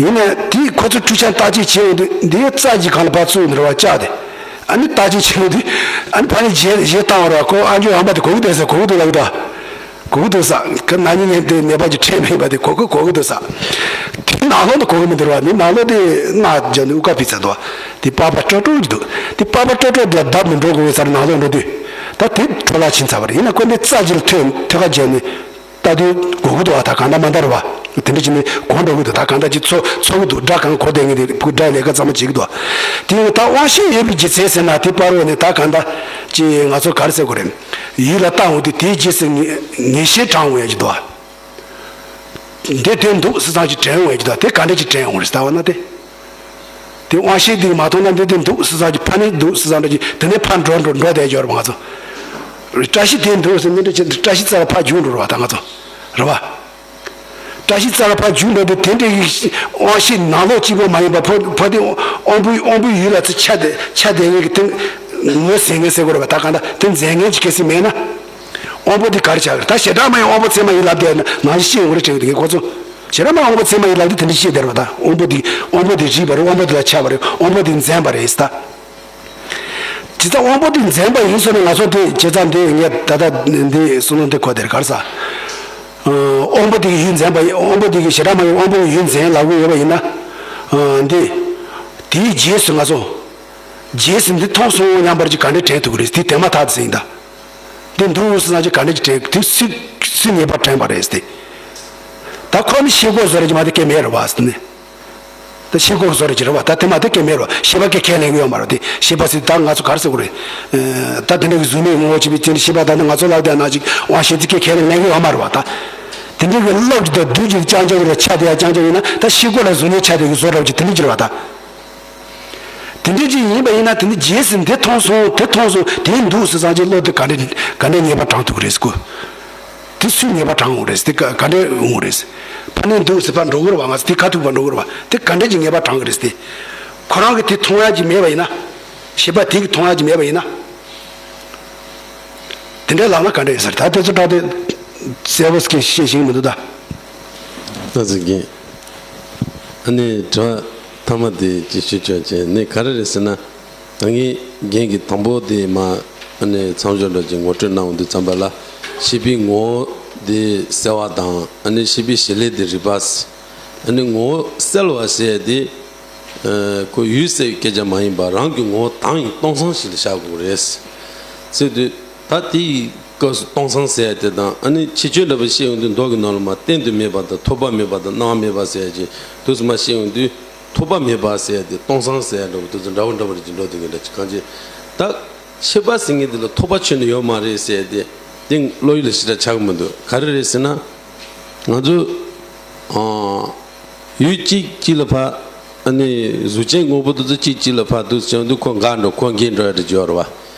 ཡིན་ནའི་དེ་ཁོ་ཚོ་འཕྲུལ་ཆས་བརྟག་དཔྱད་བྱས་ཡོང་དུས་འདིའི་རྩ་གཅིག་གང་ལ་ཕར་བཙུགས་ནས་རེ་བ་བཅག་སྟེ། ཨ་ནི་བརྟག་དཔྱད་བྱས་ཡོང་དུས་ཨ་ནི་ཕ་ནི་རྗེས་རྗེས་བཏང་བ་རེད་བ། ཁོ་ཨ་མཆོག་ཡང་པ་དེ་གོ་གི་འདུག་ཟེར་གོ་གི་འདུག་ལབ་གི་འདུག་ཨ། གོ་གི་འདུག་ས། ཁ་ན་ནིང་ངས་དེ་ནད་པ་ཅིག་ཁྲིད་མེད་པ་དེ་གོ་གི་གོ་གི་འདུག་ས། དེ་ནང་ལོགས་ནས་གོ་གི་མི་འདུག་ར། ནི་ནང་ལོགས་དེ་སྔགས་བརྒྱབ་ནས་དབུགས་ཀ་ཕྱིན་ཚར་འདུག་དེ་པགས་པ་ཀྲོ་ཀྲོ་གི་འདུག་དེ་པགས་པ་ཀྲོ་ཀྲོ་དེ་བརྡབ་ནས་འགྲོ་དགོས་ས་རེད། ནང་ལོགས་འགྲོ་དུས་ད་དེ་འཕྲོ་བརླག་ཕྱིན་ཚར་བ་རེད། ཡིན་ན་ཁོ་འདི་རྩ་གཅིག་ལ་ཐོད་ཐོད་ཁ་བརྒྱབ་ནས་ལྟ་དུས་གོ་གི་འདུག་བ། ད་གང་འདྲ་མ་འདྲ་རེད་བ། དེ་འདྲ་བྱས་ནས་གོ་འགྲོ་གི་འདུག་ད་གང་འདྲ་ཅིག་ཚོར་ཚོར་གི་འདུག་སྒྲ་གང་གོ་བསྡད་མཁན་དེ་ཕུ་སྒྲ་ལས་ཀ་ཚང་མ་བྱེད་ཀྱི་འདུག་དེ་ཡང་ད་དབང་ཤེས་ཡོད་པའི་རྒྱུ་མཚན་ཟེར་ན་དེ་པར་འོག་ནས་ད་གང་འདྲ་ཅིག་ང་ཚོ་ག་རེ་ཟེར་དགོས་རེད། ཡིད་ལ་བཏང་འོང་དུས་དེའི་རྗེས་སུ་ངེས་ངེས་ཤེས་དྲངས་འོང་ཡ་གི་འདུག་བ། འདི་དེ་འདུག་ཟེར་ཙང་ཅིག་དྲན་འོང་ཡ་གི་འདུག་དེ་ག་འདྲ་ཅིག་དྲན་འོང་རེད་ལྟ་བ་ན་དེ། དེ་དབང་ཤེས་འདི་མ་མཐོང་ན་འདི་དེ་འདུག་ཟེར་ཙང་ཅིག་ཕ་ནི་འདུག་ཟེར་ཙང་འདྲ་ཅིག་དེ་ནས་ཕར་འགྲོ་འགྲོ་འགྲོ་བསྡད་ཡོད་རེད་བ་ང་ཚོ། བཀྲ་ཤིས་དེ་འདུག་ཟེར་འདི་འདྲ་ཅིག་བཀྲ་ཤིས་རྩ་ལ་ཕར་རྒྱུག་འགྲོ་རེད་བ་ད་ང་ཚོ། རེད་བ། བཀྲ་ཤིས་རྩ་ལ་ཕར་རྒྱུག་འགྲོ་དུས་དེ་འདྲ་ཡི་དབང་ཤེས་ནང་ལོགས་གཅིག་པོ་མ་ཡིན་པ་ཕ་ཕ་དེ་དབང་པོའི་དབང་པོའི་ཡུལ་ལ་ཚུར་ཆ་དེ་ཆ་དེ་ངེས་ཀྱི་དེ་ངོས་ཟིན་ངེས་ཟེར་དགོས་རེད་བ། ད་གང་ལྟར་དེ་འཛིན་མཁན་གྱི་གལ་སྲིད་མེད་ན། དབང་པོ་འདི་ག་རེ་ཆགས་ཀྱི་རེད། ད་བྱེ་བྲག་སྨྲ་བའི་དབང་པོ་ཚད་མ་ཡིན་ལབ་དེ་ནང་བཞིན་ཤེས་ཡོང་གི་རེད་དྲན་གྱི་འདུག་ཁོ་ཚོ། བྱེ་བྲག་སྨྲ་བའི་དབང་པོ་ཚད་མ་ཡིན་ལབ་དེ་དེ་འདྲ་ཤེས་བསྡད་རེད་བ། ད་དབང་པོ་འདི་དབང་པོ་འདི་རིག་པ་རེད། དབང་པོ་འདི་ལ་ཆགས་པ་རེད། དབང་པོ་འདི་འཛིན་པ་རེད་ཟེར་ད། ཇི་ལྟར་དབང་པོ་འདི་འཛིན་པ་ཡིན་ཟེར་ན་ང་ཚོ་འདི་ཇི་ལྟར་འདི་ངས་ད་ལྟ་འདི་བསམ་བློ་འདི་འཁོར་དེར་ག་རེ་ཟ། དབང་པོ་འདི་གི་ཡུལ་འཛིན་པ་ཡིན། དབང་པོ་འདི་གི་བྱེ་བྲག་སྨྲ་བའི་དབང་པོ་གི་ཡུལ་འཛིན་ལབ་གི་ཡོད་པ་ཡིན་ན། འདི་དེའི་རྗེས་སུ་ང་ཚོ་རྗེས་སུ་འདི་མཐོང་སོང་སྙམ་པར་ཅིག་ག་འདྲ་དྲན་ཐུབ་ཀྱི་རེད། དེ་དེ་མ་ཐག་ཏུ་ཟིན་ད། འདི་འདུག་ཟེར་ན་ཅིག་ག་འདྲ་ཅིག་དྲན་དེ་སུས་སུས་ངེས་པར་དྲན་པ་རེད་ཟེར་ཏེ། ད་ཁོ་ནི་ཤེས་སྒོ་བཟོ་རེ་ཅིག་མ་དེ་སྐད་མེད་རེད་བ་ཟེར་ནས། ད་ཤེས་སྒོ་བཟོ་རེ་ཅིག་རེད་བ། ད་དེ་མ་དེ་སྐད་མེད་རེད་བ། ཤེས་པ་སྐད་ཁས་ལེན་གི་ཡོད་མ་རེད་དེ། ཤེས་པ་ཟེར་ད་ང་ཚོ་ག་རེ་ཟེར་དགོས་རེད། ད་དེ་འདྲ་གི་གཟུགས་མེད་ངོ་བོ་ཅིག་པའི་དེ་འདྲ་ཤེས་པ་ད་ནི་ང་ཚོ་ལབ་དེ་ན་ཅིག་དབང་ཤེས་ཚིག་སྐད་ཁས་ལེན་གི་ཡོད་མ་རེད་བ། ད་དེ་འདྲ་གི་བློ་ཅིག་ད་རྡུལ་ཅིག་རྐྱང་རྐྱང་ཡིན་ན་ཆ་དེ་ཡ་རྐྱང་རྐྱང་ཡིན་ན་ད་ཤེས་སྒོ་ལ་གཟུགས་མེད་ཆ་དེ་གི་བཟོ་འདྲ་བ་ཅིག་དེ་འདྲ་ཅིག་རེད་བ་ད། དེ་འདྲ་ཅིག་ཡིན་པ་ཡིན་ན་དེ་ནི་རྗེས་སུ་འདི་མཐོང་སོང་དེ་མཐོང་སོང་དེ་འདུག་ཟེར་ཙང་ཅིག་བློ་དེ་ག་འདྲ་ག་འདྲ་ངེས་པ་དྲང་ཐུབ་ཀྱི་རེད་ཟེར་གོ། དེ་སུས་ངེས་པ་དྲང་འོང་རེད་ཟེར། དེ་ག་ག་འདྲ་འོང་རེད་ཟེར། ཕ་ནས་འདུག་ཟེར་ཕར་འགྲོ་གི་རེད་བ། ང་ཚོ་དེ་ཁ་ཐུག་པར་འགྲོ་གི་རེད་བ། དེ་ག་འདྲ་ཅིག་ངེས་པ་དྲང་གི་རེད་ཟེར། དེ་ཁོ་རང་གི་དེ་མཐོང་ཡ་ཅིག་མེད་པ་ཡིན་ན། ཤེས་པ་དེ་གི་མཐོང་ཡ་ཅིག་མེད་པ་ཡིན་ན། དེ་འདྲ་ལབ་ན་ག་འདྲ་ཡིན་ཟེར། ད་དེ་ཚོ་དྲག་དེ་གསལ་པོ་སྐད་ཤེས་ཤིང་མི་འདུག་ད། ད་ཟེར་གྱིན། ཨ་ནི་དྲི་བ་ཐ་མ་དེ་ཅིག་ཞུ་ཆོག་ཅེས་ནི་ག་རེ་རེད་ཟེར་ན། ད་ངས་རྒན་གྱི་དང་པོ་དེ་མ་ཨ་ནི་མཚམས་སྦྱོར་འདྲ་ཅིག་ངོ་སྤྲོད་གནང་འོང་དུས་ཙམ་པ་ལ་ཤེས་པའི་ངོ་བོ་དེ་གསལ་བ་དང་ཨ་ནི་ཤེས་པའི་བྱེད་ལས་དེ་རིག་པ། ཨ་ནི་ངོ་བོ་གསལ་བ་ཟེར་དེ་ ཁོ་ཡུལ་ཟེར་བའི་སྐད་ཆ་མ་ཡིན་པར་རང་གི་ངོ་བོ་དྭངས་ཡིན་སྟོང་སང་ཞིག་ལ་བཞག་དགོས་རེད། ཟེར་དུས་ད་དེའི་སྐབས་སུ་སྟོང་སང་ཟེར་ཡ་དེ་དང་ཨ་ནི་ཕྱི་ཆོས་འདྲ་པོ་བཤད་ཡོང་དུས་མདོ་གི་ནང་ལ་མ་བསྟན་དུ་མེད་པ་དང་ཐོགས་པ་མེད་པ་དང་སྣང་བ་མེད་པ་ཟེར་ཡ་ཅིག་དུས་སུ་མ་བཤད་ཡོང་དུས་ཐོགས་པ་མེད་པ་ཟེར་ཡ་དེ་སྟོང་སང་ཟེར་ཡ་འདྲ་པོ་དེ་ཚོ་འདྲ་པོ་འདྲ་པོ་རེད་ཅིག་འགྲོ་དུས་ངེས་འདྲ་ཅིག་གང་ཅི་ད། ཤེས་པ་ཟེར་མཁན་འདི་ལ་ཐོགས་པ་ཁྱོན་ནས་ཡོད་མ་རེད་ཟེར་ཏེ་དེ་བློ་ཡུལ་ལ་ཞེ་དྲག་ཆགས་ཀྱི་མི་འདུག་ག་རེ་རེད་ཟེར་ན། ང་ཚོ་ཨ་ཡུལ་གཅིག་གཅིག་ལ་ཕ་ཨ་ནི་གཟུགས་ཅན་དངོས་པོ་དེ་ཚོ་གཅིག་གཅིག་ལ་ཕ་འདུག་བྱུང་དུས་ཁོ་འགག་འགྲོ་ཁོ་འགྱེལ་འགྲོ་ཡ་དེ་འབྱོར་བ།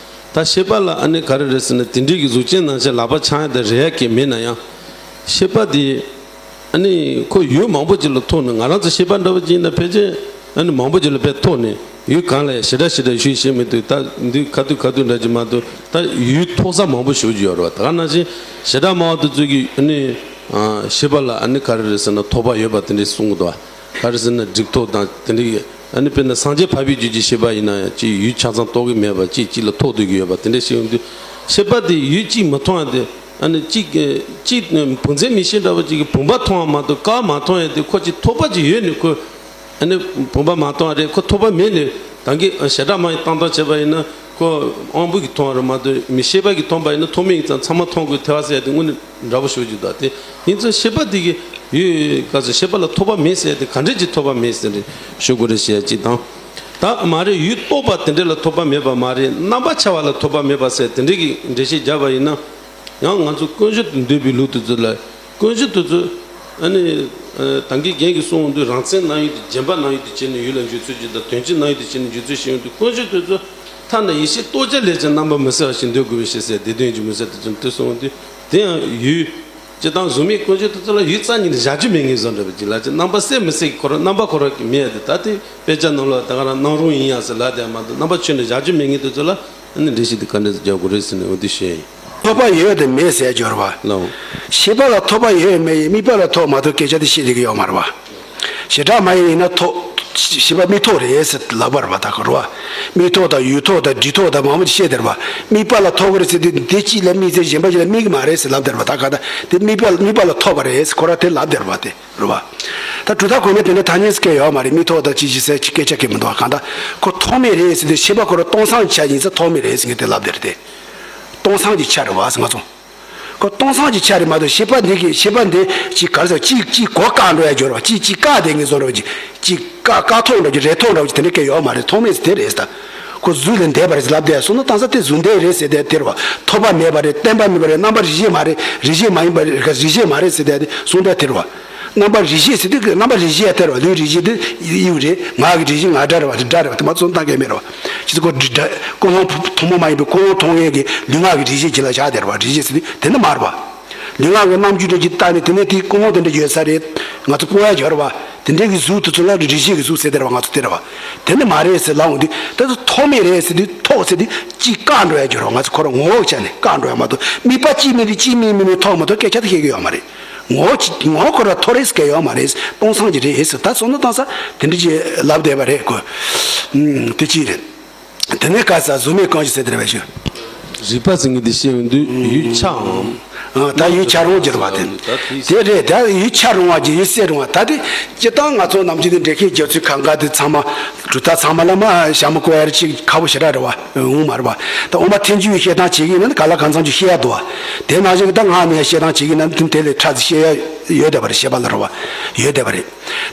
ད་ཤེས་པ་ལ་ཨ་ནི་ག་རེ་རེད་ཟེར་ན་དེ་འདྲའི་གི་གཟུགས་ཅན་ནང་བཞིན་ལག་པ་འཆང་ཡ་དེ་རེད་ཡ་གི་མེད་ན་ཡང་ཤེས་པ་དེ། ཨ་ནི་ཁོ་ཡུལ་མང་པོ་ཅིག་ལ་ཐོགས་ནས་ང་རང་ཚོ་ཤེས་པ་འདྲ་བོ་ཅིག་ཡིན་ན་ཕལ་ཆེར་ཨ་ནི་མང་པོ་ཅིག་ལ་དཔེ་ཐོགས་ནས་ཡུལ་གང་ལ་ཡང་ཞེ་དྲག་ཞེ་དྲག་ཞུས་ཤེས་མི་འདུག་ད་འདི་ཁ་ཐུག་ཁ་ཐུག་འདྲ་ཅིག་མ་གཏོགས་ད་ཡུལ་ཐོགས་ས་མང་པོ་ཞེ་པོ་ཅིག་ཡོད་རེད་བ། ད་ག་ནང་བཞིན་ཞེ་དྲག་སྨྲ་བ་དེ་ཚོ་གིས་ཨ་ནི་ཤེས་པ་ལ་ཨ་ནི་ག་རེ་རེད་ཟེར་ན་ཐོགས་པ་ཡོད་པ་དེ་འདྲས་གསུང་གི་འདུག་བ། ག་རེ་ཟེར་ན་སྒྲིབ་ཐོགས་དང་དེ་འདྲས་ཨ་ནི་དཔེར་ན་སངས་རྒྱས་འཕགས་པའི་རྒྱུད་ཀྱི་ཤེས་པ་ཡིན་ན་ཡང་ཅིག་ཡུལ་ཆ་ཚང་རྟོགས་ཀྱི་མེད་པ་ཅིག་ཅིག་ལ་ཐོགས་སྡོད་ཀྱི་ཡོད་པ་དེ་འདྲས་ཤེས་ཡོང་དུས་ཤེས་པ་དེ་ཡུལ་གཅིག་མ་མཐོང་ཡང་དེ། ཨ་ནི་གཅིག་གཅིག་བུམ་འཛིན་མིག་ཤེས་འདྲ་བོ་གཅིག་གིས་བུམ་པ་མཐོང་བ་མ་གཏོགས་ཀ་མ་མཐོང་ཡ་དེ་ཁོ་གཅིག་ཐོགས་པ་གཅིག་ཡོད་ནས་ཁོ། ཨ་ནི་བུམ་པ་མ་མཐོང་བ་རེད་ཁོ་ཐོགས་པ་མེད་ནས་ད་གིན་ཞེ་དྲག་མ་ཡིན་བཏང་བཏང་བྱས་པ་ཡིན་ན་ཁོ་དབང་པོ་གིས་མཐོང་བ་རེད་མ་གཏོགས་མི་ཤེས་པ་གིས་མཐོང་པ་ཡིན་ན་ཐོགས་མེད་ཀྱི་ཙང་ཚང་མ་མཐོང་དགོས་ཐལ་བ་ཟེར་ཡ་དེ་དངོས་གནས་འདྲ་པོ་ཞེ་པོ་ཅིག་འདུག་དེ་ཡིན་ཙང་ཤེས་པ་དེ་གིས་ཡོད་ཡོད་ག་ཚོད་ཤེས་པ་ལ་ཐོགས་པ་མེད་ཟེར་ཡ་དེ་ག་འདྲས་ཀྱི་ཐོགས་པ་མེད་ཟེར་རེད་ཞུ་དགོས་རེད་ཟེར་ཡ་གཅིག་དང་། ད་མ་རེད་ཡུལ་རྟོགས་པ་དེ་འདྲས་ལ་ཐོགས་པ་མེད་པ་མ་རེད་རྣམ་པ་འཆར་བ་ལ་ཐོགས་པ་མེད་པ་ཟེར་དེ་འདྲས་ཀྱི་འགྲེལ་བཤད་བརྒྱབ་པ་ཡིན་ན། ཡང་ང་ཚོ་དཀོན་མཆོག་ཏུ་འདུས་པའི་ལུགས་དེ་ཚོ་ལ་དཀོན་མཆོག་དེ་ཚོ་ཨ་ནི་ད་གིན་རྒན་གྱིས་གསུངས་འོང་དུས་རང་མཚན་སྣང་ཡུལ་དེ་བརྗེན་པ་སྣང་ཡུལ་དུ་བྱས་ནས་ཡུལ་ལ་འཇུག་ཚུལ་གྱི་དང་དོན་སྤྱི་སྣང་ཡུལ་དུ་བྱས་ནས་འཇུག་ཚུལ་ཞིག་ཡོང་དུས་དཀོན་མཆོག་དེ་ཚོ་ཐ་ན་ཡེ་ཤེས་རྟོགས་བྱ་ལས་ཀྱང་རྣམ་པ་མི་གསལ་བ་ཞིག་འདོད་དགོས་པའི་ཕྱིར་ཟེར་སྡེ་བདུན་གྱི་མུན་སེལ་དེ་ཚོ་དེ་གསུངས་འོང་དུས་དེ་ཡང་ཡུལ་སྤྱི་དང་གཟུགས་མེད་དཀོན་མཆོག་དེ་ཚོ་ལ་ཡུལ་རྩ་ཉིད་ནས་བཞག་རྒྱུ་མེད་ངེས་བཟོ་འདྲ་བ་ཅིག་ལ་ཅིག་རྣམ་པ་གསལ་མི་གསལ་གྱི་ཁོ་རང་རྣམ་པ་ཁོ་རང་གི་མེད་ཡ་དེ་ད་དེ་དཔེ་ཆ་ནང་ལ་ད་ག་རང་སྣང་རུང་ཡིན་ཡ་ཟེར་ལབ་བསྡད་མ་གཏོགས་རྣམ་པ་ཁྱོན་ནས་བཞག་རྒྱུ་མེད་ངེས་དེ་ཚོ་ལ། ཨ་ནི་འགྲེལ་བཤད་དེ་ག་འདྲ་རྒྱག་དགོས་རེད་ཟེར་ནས་འོ་དེ་བཤད་ཡིན། ཐོགས་པ་ཡོད་དེ་མེད་ཟེར་སྦྱོར་བ། ལའོ། ཤེས་པ་ལ་ཐོགས་པ་ཡོད་མེད་ཡིན་དམིགས་པ་ལ་ཐོགས་མ་ཐོགས་སྐད་ཆ་དེ་བཤད་བསྡད་ཀྱི་ཡོད་མ་རེད་བ། ཞེ་དྲག་མ་ཡིན་ཡིན་ན་ཐོགས། ཤེས་པ་དམིགས་ཐོགས་རེད་ཟེར་ལབ་པ་རེད་བ་ད་ག་རེད་བ། དམིགས་ཐོགས་དང་ཡུལ་ཐོགས་དང་སྒྲིབ་ཐོགས་དང་མང་པོ་ཅིག་བཤད་དེ་རེད་བ། དམིགས་པ་ལ་ཐོགས་ཀྱི་རེད་ཟེར་དུས་འདི་གཅིག་ལ་དམིགས་ཚེ་གཞན་པ་ཅིག་ལ་དམིགས་ཀྱི་མ་རེད་ཟེར་ལབ་དེ་རེད་བ་ད་ག་ད་དེ་དམིགས་པ་དམིགས་པ་ལ་ཐོགས་པ་རེད་ཟེར་ཁོ་རང་དེ་ལབ་དེ་རེད་བ་དེ། རེད་བ། ད་གྲུབ་མཐའ་གོང་མའི་དོན་དུ་ཐ་སྙད་ཟེར་མཁན་ཡོད་མ་རེད་དམིགས་ཐོགས་དང་ཅི་ཞིག་ཟེར་ཅི་སྐད་ཆ་སྐད་མི་འདུག་བ་གང་ལྟར་ཁོ་ཐོགས་མེད་རེད་ཟེར་དུས་ཤེས་པ་ཁོ་རང་སྟོང་སང་གི་ཆ་ཡིན་ཙང་ཐོགས་མེད་རེད་ཟེར་མཁན་དེ་ལབ་བསྡད་རེད་དེ། སྟོང་སང་གི་ཆ་རེད་བ་ཟེར་ང་ཚོ། ཁོ་སྟོང་སང་གི་ཆ་རེད་མ་གཏོགས་ཤེས་པ་འདི་གི་ཤེས་པ་འདི་ཅི་ག་རེ་ཟེར་ཅི་ཅི་གོ་བཀག་འགྲོ་ཡ་སྦྱོར་བ་ཅི་ཅི་བཀག་བསྡད་མཁན་བཟོ་འདྲ་བ་ཅི་ཅི་བཀག་བཀག་ཐོག་འདྲ་ཅི་རེ་ཐོག་འདྲ་བ་ཅི་དེ་འདྲ་སྐད་ཡོད་མ་རེད་ཐོགས་མེད་ཟེར་དེ་རེད་ཟེར་ད། ཁོ་གཟུགས་ལས་འདས་པ་རེད་ལབ་བསྡད་སོང་ན་གཏན་ས་དེ་གཟུགས་འདས་རེད་ཟེར་བསྡད་དེ་རེད་བ། ཐོགས་པ་མེད་པ་རེད་བརྟེན་པ་མེད་པ་རེད་རྣམ་པ་རིགས་ཤེས་མ་རེད་རིགས་ཤེས་མ་ཡིན་པ་རེད་རིགས་ཤེས་མ་རེད་ཟེར་བསྡད་དེ་གསུང་བསྡད་དེ་རེད་བ། རྣམ་པ་རིགས་ཤེས་ཟེར་དུས་རྣམ་པ་རིགས་ཤེས་དེ་རེད་བ་ལུས་རིགས་ཤེས་དེ་དབྱིབས་རེད་ངག་གི་རིགས་ཤེས་ངག་སྒྲ་རེད་བ་དེ་སྒྲ་རེད་བ་དེ་མ་ཚོ་ལྟ་མཁན་མེད་རེད་བ། ཅི་ཟེར་ཁོ་སྒྲ་ཀུན་སློང་ཐུན་མོང་མ་ཡིན་པའི་ཀུན་སློང་མཐོང་མཁན་གྱི་ལུས་ངག་གི་རིགས་ཤེས་ཅིག་ལ་བཞག་དེ་རེད་བ་རིགས་ཤེས་ཟེར་དུས་དེ་འདྲ་མ་རེད་བ། ལུས་ངག་གི་རྣམ་འགྱུར་འདྲ་ཅིག་བལྟས་ནས་དེ་ནས་དེའི་ཀུན་སློང་དེ་འདྲ་ཡོད་ས་རེད། ང་ཚོ་སྤོང་ཡ་ཡོད་རེད་བ། དེ་འདྲའི་གི་གཟུགས་དེ་ཚོ་ལ་རིགས་ཤེས་ཀྱི་གཟུགས་ཟེར་དེ་རེད་བ་ང་ཚོ་དེ་རེད་བ། དེ་ནི་མ་རེད་ཟེར་ལབ་འོང་དུས་ད་ཚོ་ཐོགས་མེད་རེད་ཟེར་དུས་ཐོགས་ཟེར་དུས་ཅིག་བཀག་འགྲོ་ཡ་ཡོད་རེད་བ་ང་ཚོ་ཁོ་རང་ངོ་བོ་ཆ་ནས་བཀག་འགྲོ་ཡ་མ་གཏོགས་དམིགས་པ་གཅིག་མིན་རེད་གཅིག་མིན་མིན་མིན་ཐོགས་མ་ཐོགས་སྐད་ཆ་དེ་བཤད་གི་ཡོད་མ་རེད། ངོ་བོ་ཅི་ངོ་བོ་ཁོ་རང་ཐོགས་རེད་ཟེར་སྐད་ཡོད་མ་རེད་སྟོང་སང་གི་རེད་ཟེར་ད་སོང་ན་སྟོང་ས་དེ་འདྲ་ཅིག་ལབ་བསྡད་པ་རེད་ཁོ། དེ་གཅིག་རེད། དེ་ནས་ག་ས་གཟུགས་མེད་རྐང་བཞི་ཟེར་དེ་རེད་བས་ཞུ། རིག་པ་ཟེར་མཁན་དེ་བཤད་ཡོང་དུས་ཡུལ་ཆའམ། ཨ་ད་ཡུལ་ཆ་རུང་གི་རེད་བ་དེ། དེ་རེད་ད་ཡུལ་ཆ་རུང་བ་གྱི་ཡུལ་གསལ་རུང་བ་ད་དེ་སྤྱིར་བཏང་ང་ཚོ་ནམ་རྒྱུན་དུ་འགྲེལ་བཤད་རྒྱག་ཚུལ་གང་ག་དེ་ཚང་མ་གྲུབ་མཐའ་ཚང་མ་ལ་མ་ཞྭ་མོ་བཀོད་ཡ་ཅིག་ཁག་པོ་ཞེ་དྲག་རེད་བ་འོང་མ་རེད་བ། ད་འོ་མ་ཐེན་ཅུའི་བཤད་སྟངས་བྱེད་ཀྱི་ཡིན་ན་ག་ལ་གང་འཚམ་ཅིག་བཤད་ཡ་འདུག་བ། དེ་ནང་བཞིན་གྱི་ད་ང་ནས་བཤད་སྟངས་བྱེད་ཀྱི་ཡིན་ན་དེ་ལས་ཕྲ་ཚིག་བཤད་ཡ་ཡོད་བསྡད་པ་རེད་བཤད་པ་ལ་རེད་བ་ཡོད་བསྡད་པ་རེད།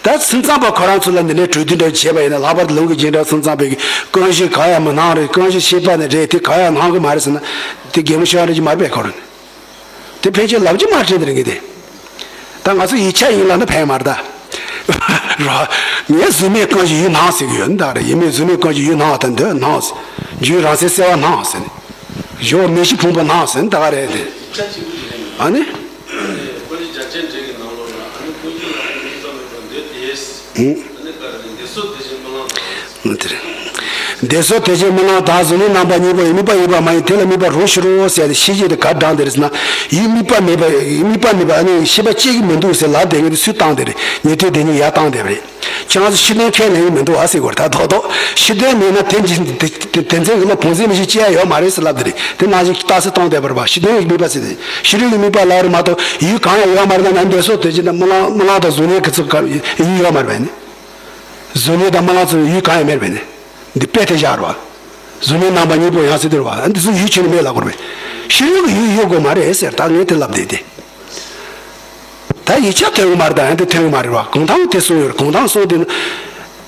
ད་སེམས་ཙམ་པ་ཁོ་རང་ཚོ་ལ་འདི་འདྲའི་གྲོས་བསྡུར་འདྲ་བྱས་པ་ཡིན་ན་ལྷག་པར་དུ་ལུང་གི་རྗེས་འབྲང་སེམས་ཙམ་པའི་རྐང་བཞི་གང་ཡང་མི་སྣང་རེད་རྐང་བཞི་ཤེས་པ་ནི་རེད་དེ་གང་ཡང་སྣང་གི་མ་རེད་ཟེར་ན་དེ་གད་མོ་ཤོར་རེད་ཀྱི་མ་རེད་པས་ཁོ་རང་དེ་ཕལ་ཆེར་ལབ་ཀྱི་མ་རེད་དེ་རིང་གི་དེ་ད་ང་ཚོ་ཡིག་ཆ་ཡིན་ལབ་ན་ཕན་མ་རེད་ད་རོ། ངས་གཟུགས་མེད་རྐང་བཞི་ཡུལ་སྣང་ཟེར་གི་ཡོད་ནི་ད་རེད་ཡིན་མིན་གཟུགས་མེད་རྐང་བཞི་ཡུལ་སྣང་བ་ད་འདོད་སྣང་ཟེར་རྒྱུའི་རང་སེམས་གསལ་བ་སྣང་ཟེར་ནས་གཞོགས་མེ་བཞི་ཕུང་པོ་སྣང་ཟེར་ནི་ད་ག་རེད་དེ་ཨ་ནི། ཀུན་གཞི་རྒྱ་ཆེན་འགྲེལ་གྱི་ནང་ལོགས་ལ་ཨ་ནི་ཀུན་གཞི་ལ་ཨ་ནི་དམིགས་པ་མེད་པར་འདོད་དེ། ཨ་ནི་ག་རེ་འདོད་སོགས་དེ་བཞིན་སྨོན་ལམ་དང་། འདོད་སོགས་དེ་བཞིན་སྨོན་ལམ་དང་གཟུགས་ནི་རྣམ་པ་གཉིས་པོ་ཡི་དམིགས་པ་ཡིན་པ་མ་ཡིན་དེ་ལ་དམིགས་པ་རུང་ཕྱིར་རོ་ཟེར་ཏེ་ཤེས་བྱེད་དེ་གར་དྲངས་ཏེ་རེད་ཟེར་ན་ཡུལ་དམིགས་པ་མེད་པ་དམིགས་པ་མེད་པ་ཨ་ནི་ཤེས་པ་སྐྱེ་གི་མི་འདུག་ཟེར་ལབ་བསྡད་མཁན་དེ་སུས་བཏང་བསྡད་རེད་ཉན་ཐོས་སྡེ་གཉིས་ཡར་བཏང་བསྡད་པ་རེད། ཁྱེད་རང་ཚོ་ཕྱི་དོན་ཁས་ལེན་གྱི་མི་འདུག་ཨ་ཟེར་དགོས་རེད་ད་ཐོག་ཐོག་ཕྱི་དོན་མེད་ན་དེ་དེ་དེ་ཚན་གྱི་བློ་བོང་ཚད་མི་ཞིག་སྐྱེ་ཡ་ཡོད་མ་རེད་ཟེར་ལབ་དེ་རེད་དེ་ནང་བཞིན་རྟགས་གསལ་གཏོང་བསྡད་པ་རེད་པ་ཕྱི་དོན་གྱི་དམིགས་པ་ཟེར་ཏེ་ཕྱི་རོལ་གྱི་དམིགས་པ་ལབ་རེད་མ་གཏོགས་ཡུལ་གང་ཡང་ཡོད་མ་རེད་ན་ན་འདོད་སོགས་དེ་བཞིན་དུ་སྨོན་ལམ་སྨོན་ལམ་དང་གཟུགས་བརྙན་གྱི་ཚུལ་ག་ཡུལ་ཡོད་མ་རེད་པས་ནི། གཟུར་གནས་དང་རྨི་ལམ་ཚོ་ཡུལ་གང་ཡང་མེད་པས་ནི། འདི་དཔེ་དེ་བཞག་རོགས། གཟུར་གནས་རྣམ་པ་གཉིས་པོ་ཡང་སྲིད་དེ་རོགས། འདི་ཚོ་ཡུལ་ཆེན་མེད་ལ་གོ་རེད། ཤེས་ཡོན་གྱི་ཡུལ་ཡོད་དགོས་མ་རེད་ཟེར། ད་ངས་དེ་ལབ་བསྡད་དེ། ད་ཡིག་ཆ་ཐོན་གི་མ་རེད། ད་ཡང་དེ་ཐོན་གི་མ་རེད་བ། གུང་ཐང་དེ་གསུངས་ཡོད་རེད། གུང་ཐང་གསུངས་དེ་ནི་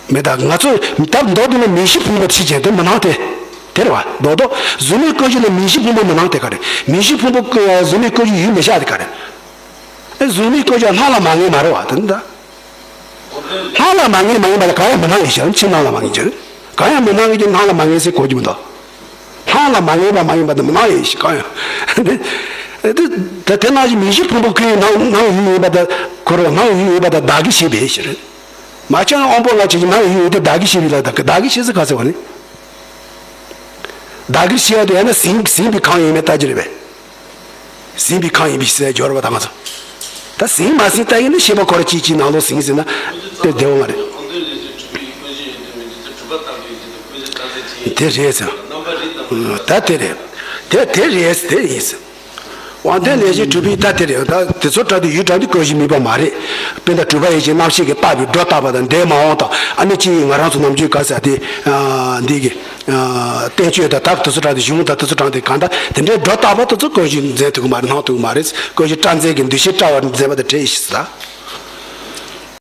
མེད། ད་ང་ཚོ་ད་མདོར་བསྡུས་ན་མིང་གཞི་ཕུང་པོ་ཕྱི་རྐྱེན་དེ་མི་སྣང་སྟེ། དེ་རེད་བ། མདོར་བསྡུས་གཟུར་གནས་ཀུན་གཞི་ལ་མིང་གཞི་ཕུང་པོ་མི་སྣང་དེ་ག་རེད། མིང་གཞི་ཕུང་པོ་ཀུན་གཟུར་གནས་ཀུན་གཞི་ཡུལ་མི་བཞག་དེ་ག་རེད། ཨེ་གཟུར་གནས་ཀུན་གཞི་སྣང་ལ་མ་ངེས་མ་རེད་བ། དེ་ནི་ད། སྣང་ལ་མ་ངེས་མ་ཡིན་པ་ལ་གང་ཡང་མི་སྣང་ཡིན་ཞེས་ཕྱིར་སྣང་ལ་མ་ངེས་ཀྱི། གང་ཡང་མི་སྣང་གི་སྣང་ལ་མ་ངེས་ཟེར་གོ་རྒྱུ་མི་འདུག་སྣང་ལ་མ་ངེས་པ་མ་ཡིན་པ་དེ་མི་སྣང་ཡིན་ཞེས་གང་ཡང་། དེ་དེ་དེ་ནང་བཞིན་མིང་གཞི་ཕུང་པོ་ཀུན་སྣང་སྣང་ཡུལ་ཡིན་པ་དང་། ཁོ་རང་སྣང་ཡུལ་ཡིན་པ་དང་བདག་གིར་བྱས་པའི་ཕྱིར། མ་ཁྱོད་དབང་པོ་ལྔ་ཆོས་ཅན་སྣང་ཡུལ་ཡིན་ཏེ་བདག་གིར་བྱས་པའི་ལ་དང་། བདག་གིར་བྱས་ཟེར་ག་ཟེར་བ་ནི། བདག་གིར་བྱས་པ་དེ་ཡང་ན་ཟིན་ཟིན་པའི་ཁམས་ཡིན་མིན་ལྟ་རྒྱུ་རེད་པས། ཟིན་པའི་ཁམས་ཡིན་པའི་ཕྱིར་སྦྱོར་བ་དང་ང་ཚོ། ད་ཟིན་མ་ཟིན་ལྟ་ཡིན་ན་ཤེས་པ་ཁོ་ར་གཅིག་གཅིག་ནང་ལོགས་ཟིན་ཟིན་ན་དེ་བདེ་བ་མ་རེད། དེ་རེད་ཟེར། ད་དེ་རེད། དེ་དེ་རེད། དེ་ཡིན་ཟེར། དབང་དོན་ལས་གཞི་གྲུབ་པའི་ད་དེ་རེད། ད་དེ་ཚོ་དྲངས་ཏེ་ཡུལ་དྲངས་ཏེ་ཀུན་གཞི་དམིགས་པ་མ་རེད། དཔེར་ན་གྲུབ་པ་ཡིད་ཀྱི་རྣམ་ཤེས་ཀྱིས་བཏགས་པའི་སྒྲོ་བཏགས་པ་དང་འདས་མ་འོངས་དང་། ཨ་ནི་ཅི་ཡིན་ང་རང་ཚོ་ནམ་རྒྱུན་ག་ས་དེ་འདི་གི་བསྟན་བཅོས་དང་ད་དེ་ཚོ་དྲངས་ཏེ། གཞུང་དང་དེ་ཚོ་དྲངས་ཏེ། གང་ལྟར་དེ་འདྲའི་སྒྲོ་བཏགས་པ་དེ་ཚོ་ཀུན་གཞི་འཛིན་ཐུབ་ཀྱི་མ་རེད། སྣང་ཐུབ་ཀྱི་མ་རེད། ཀུན་གཞི་སྐྲ་འཛིན་གྱི་འདུ་ཤེས་སྐྲ་བ་འཛིན་པ་དང་བྲལ་ཡི་ཤེས་ལ།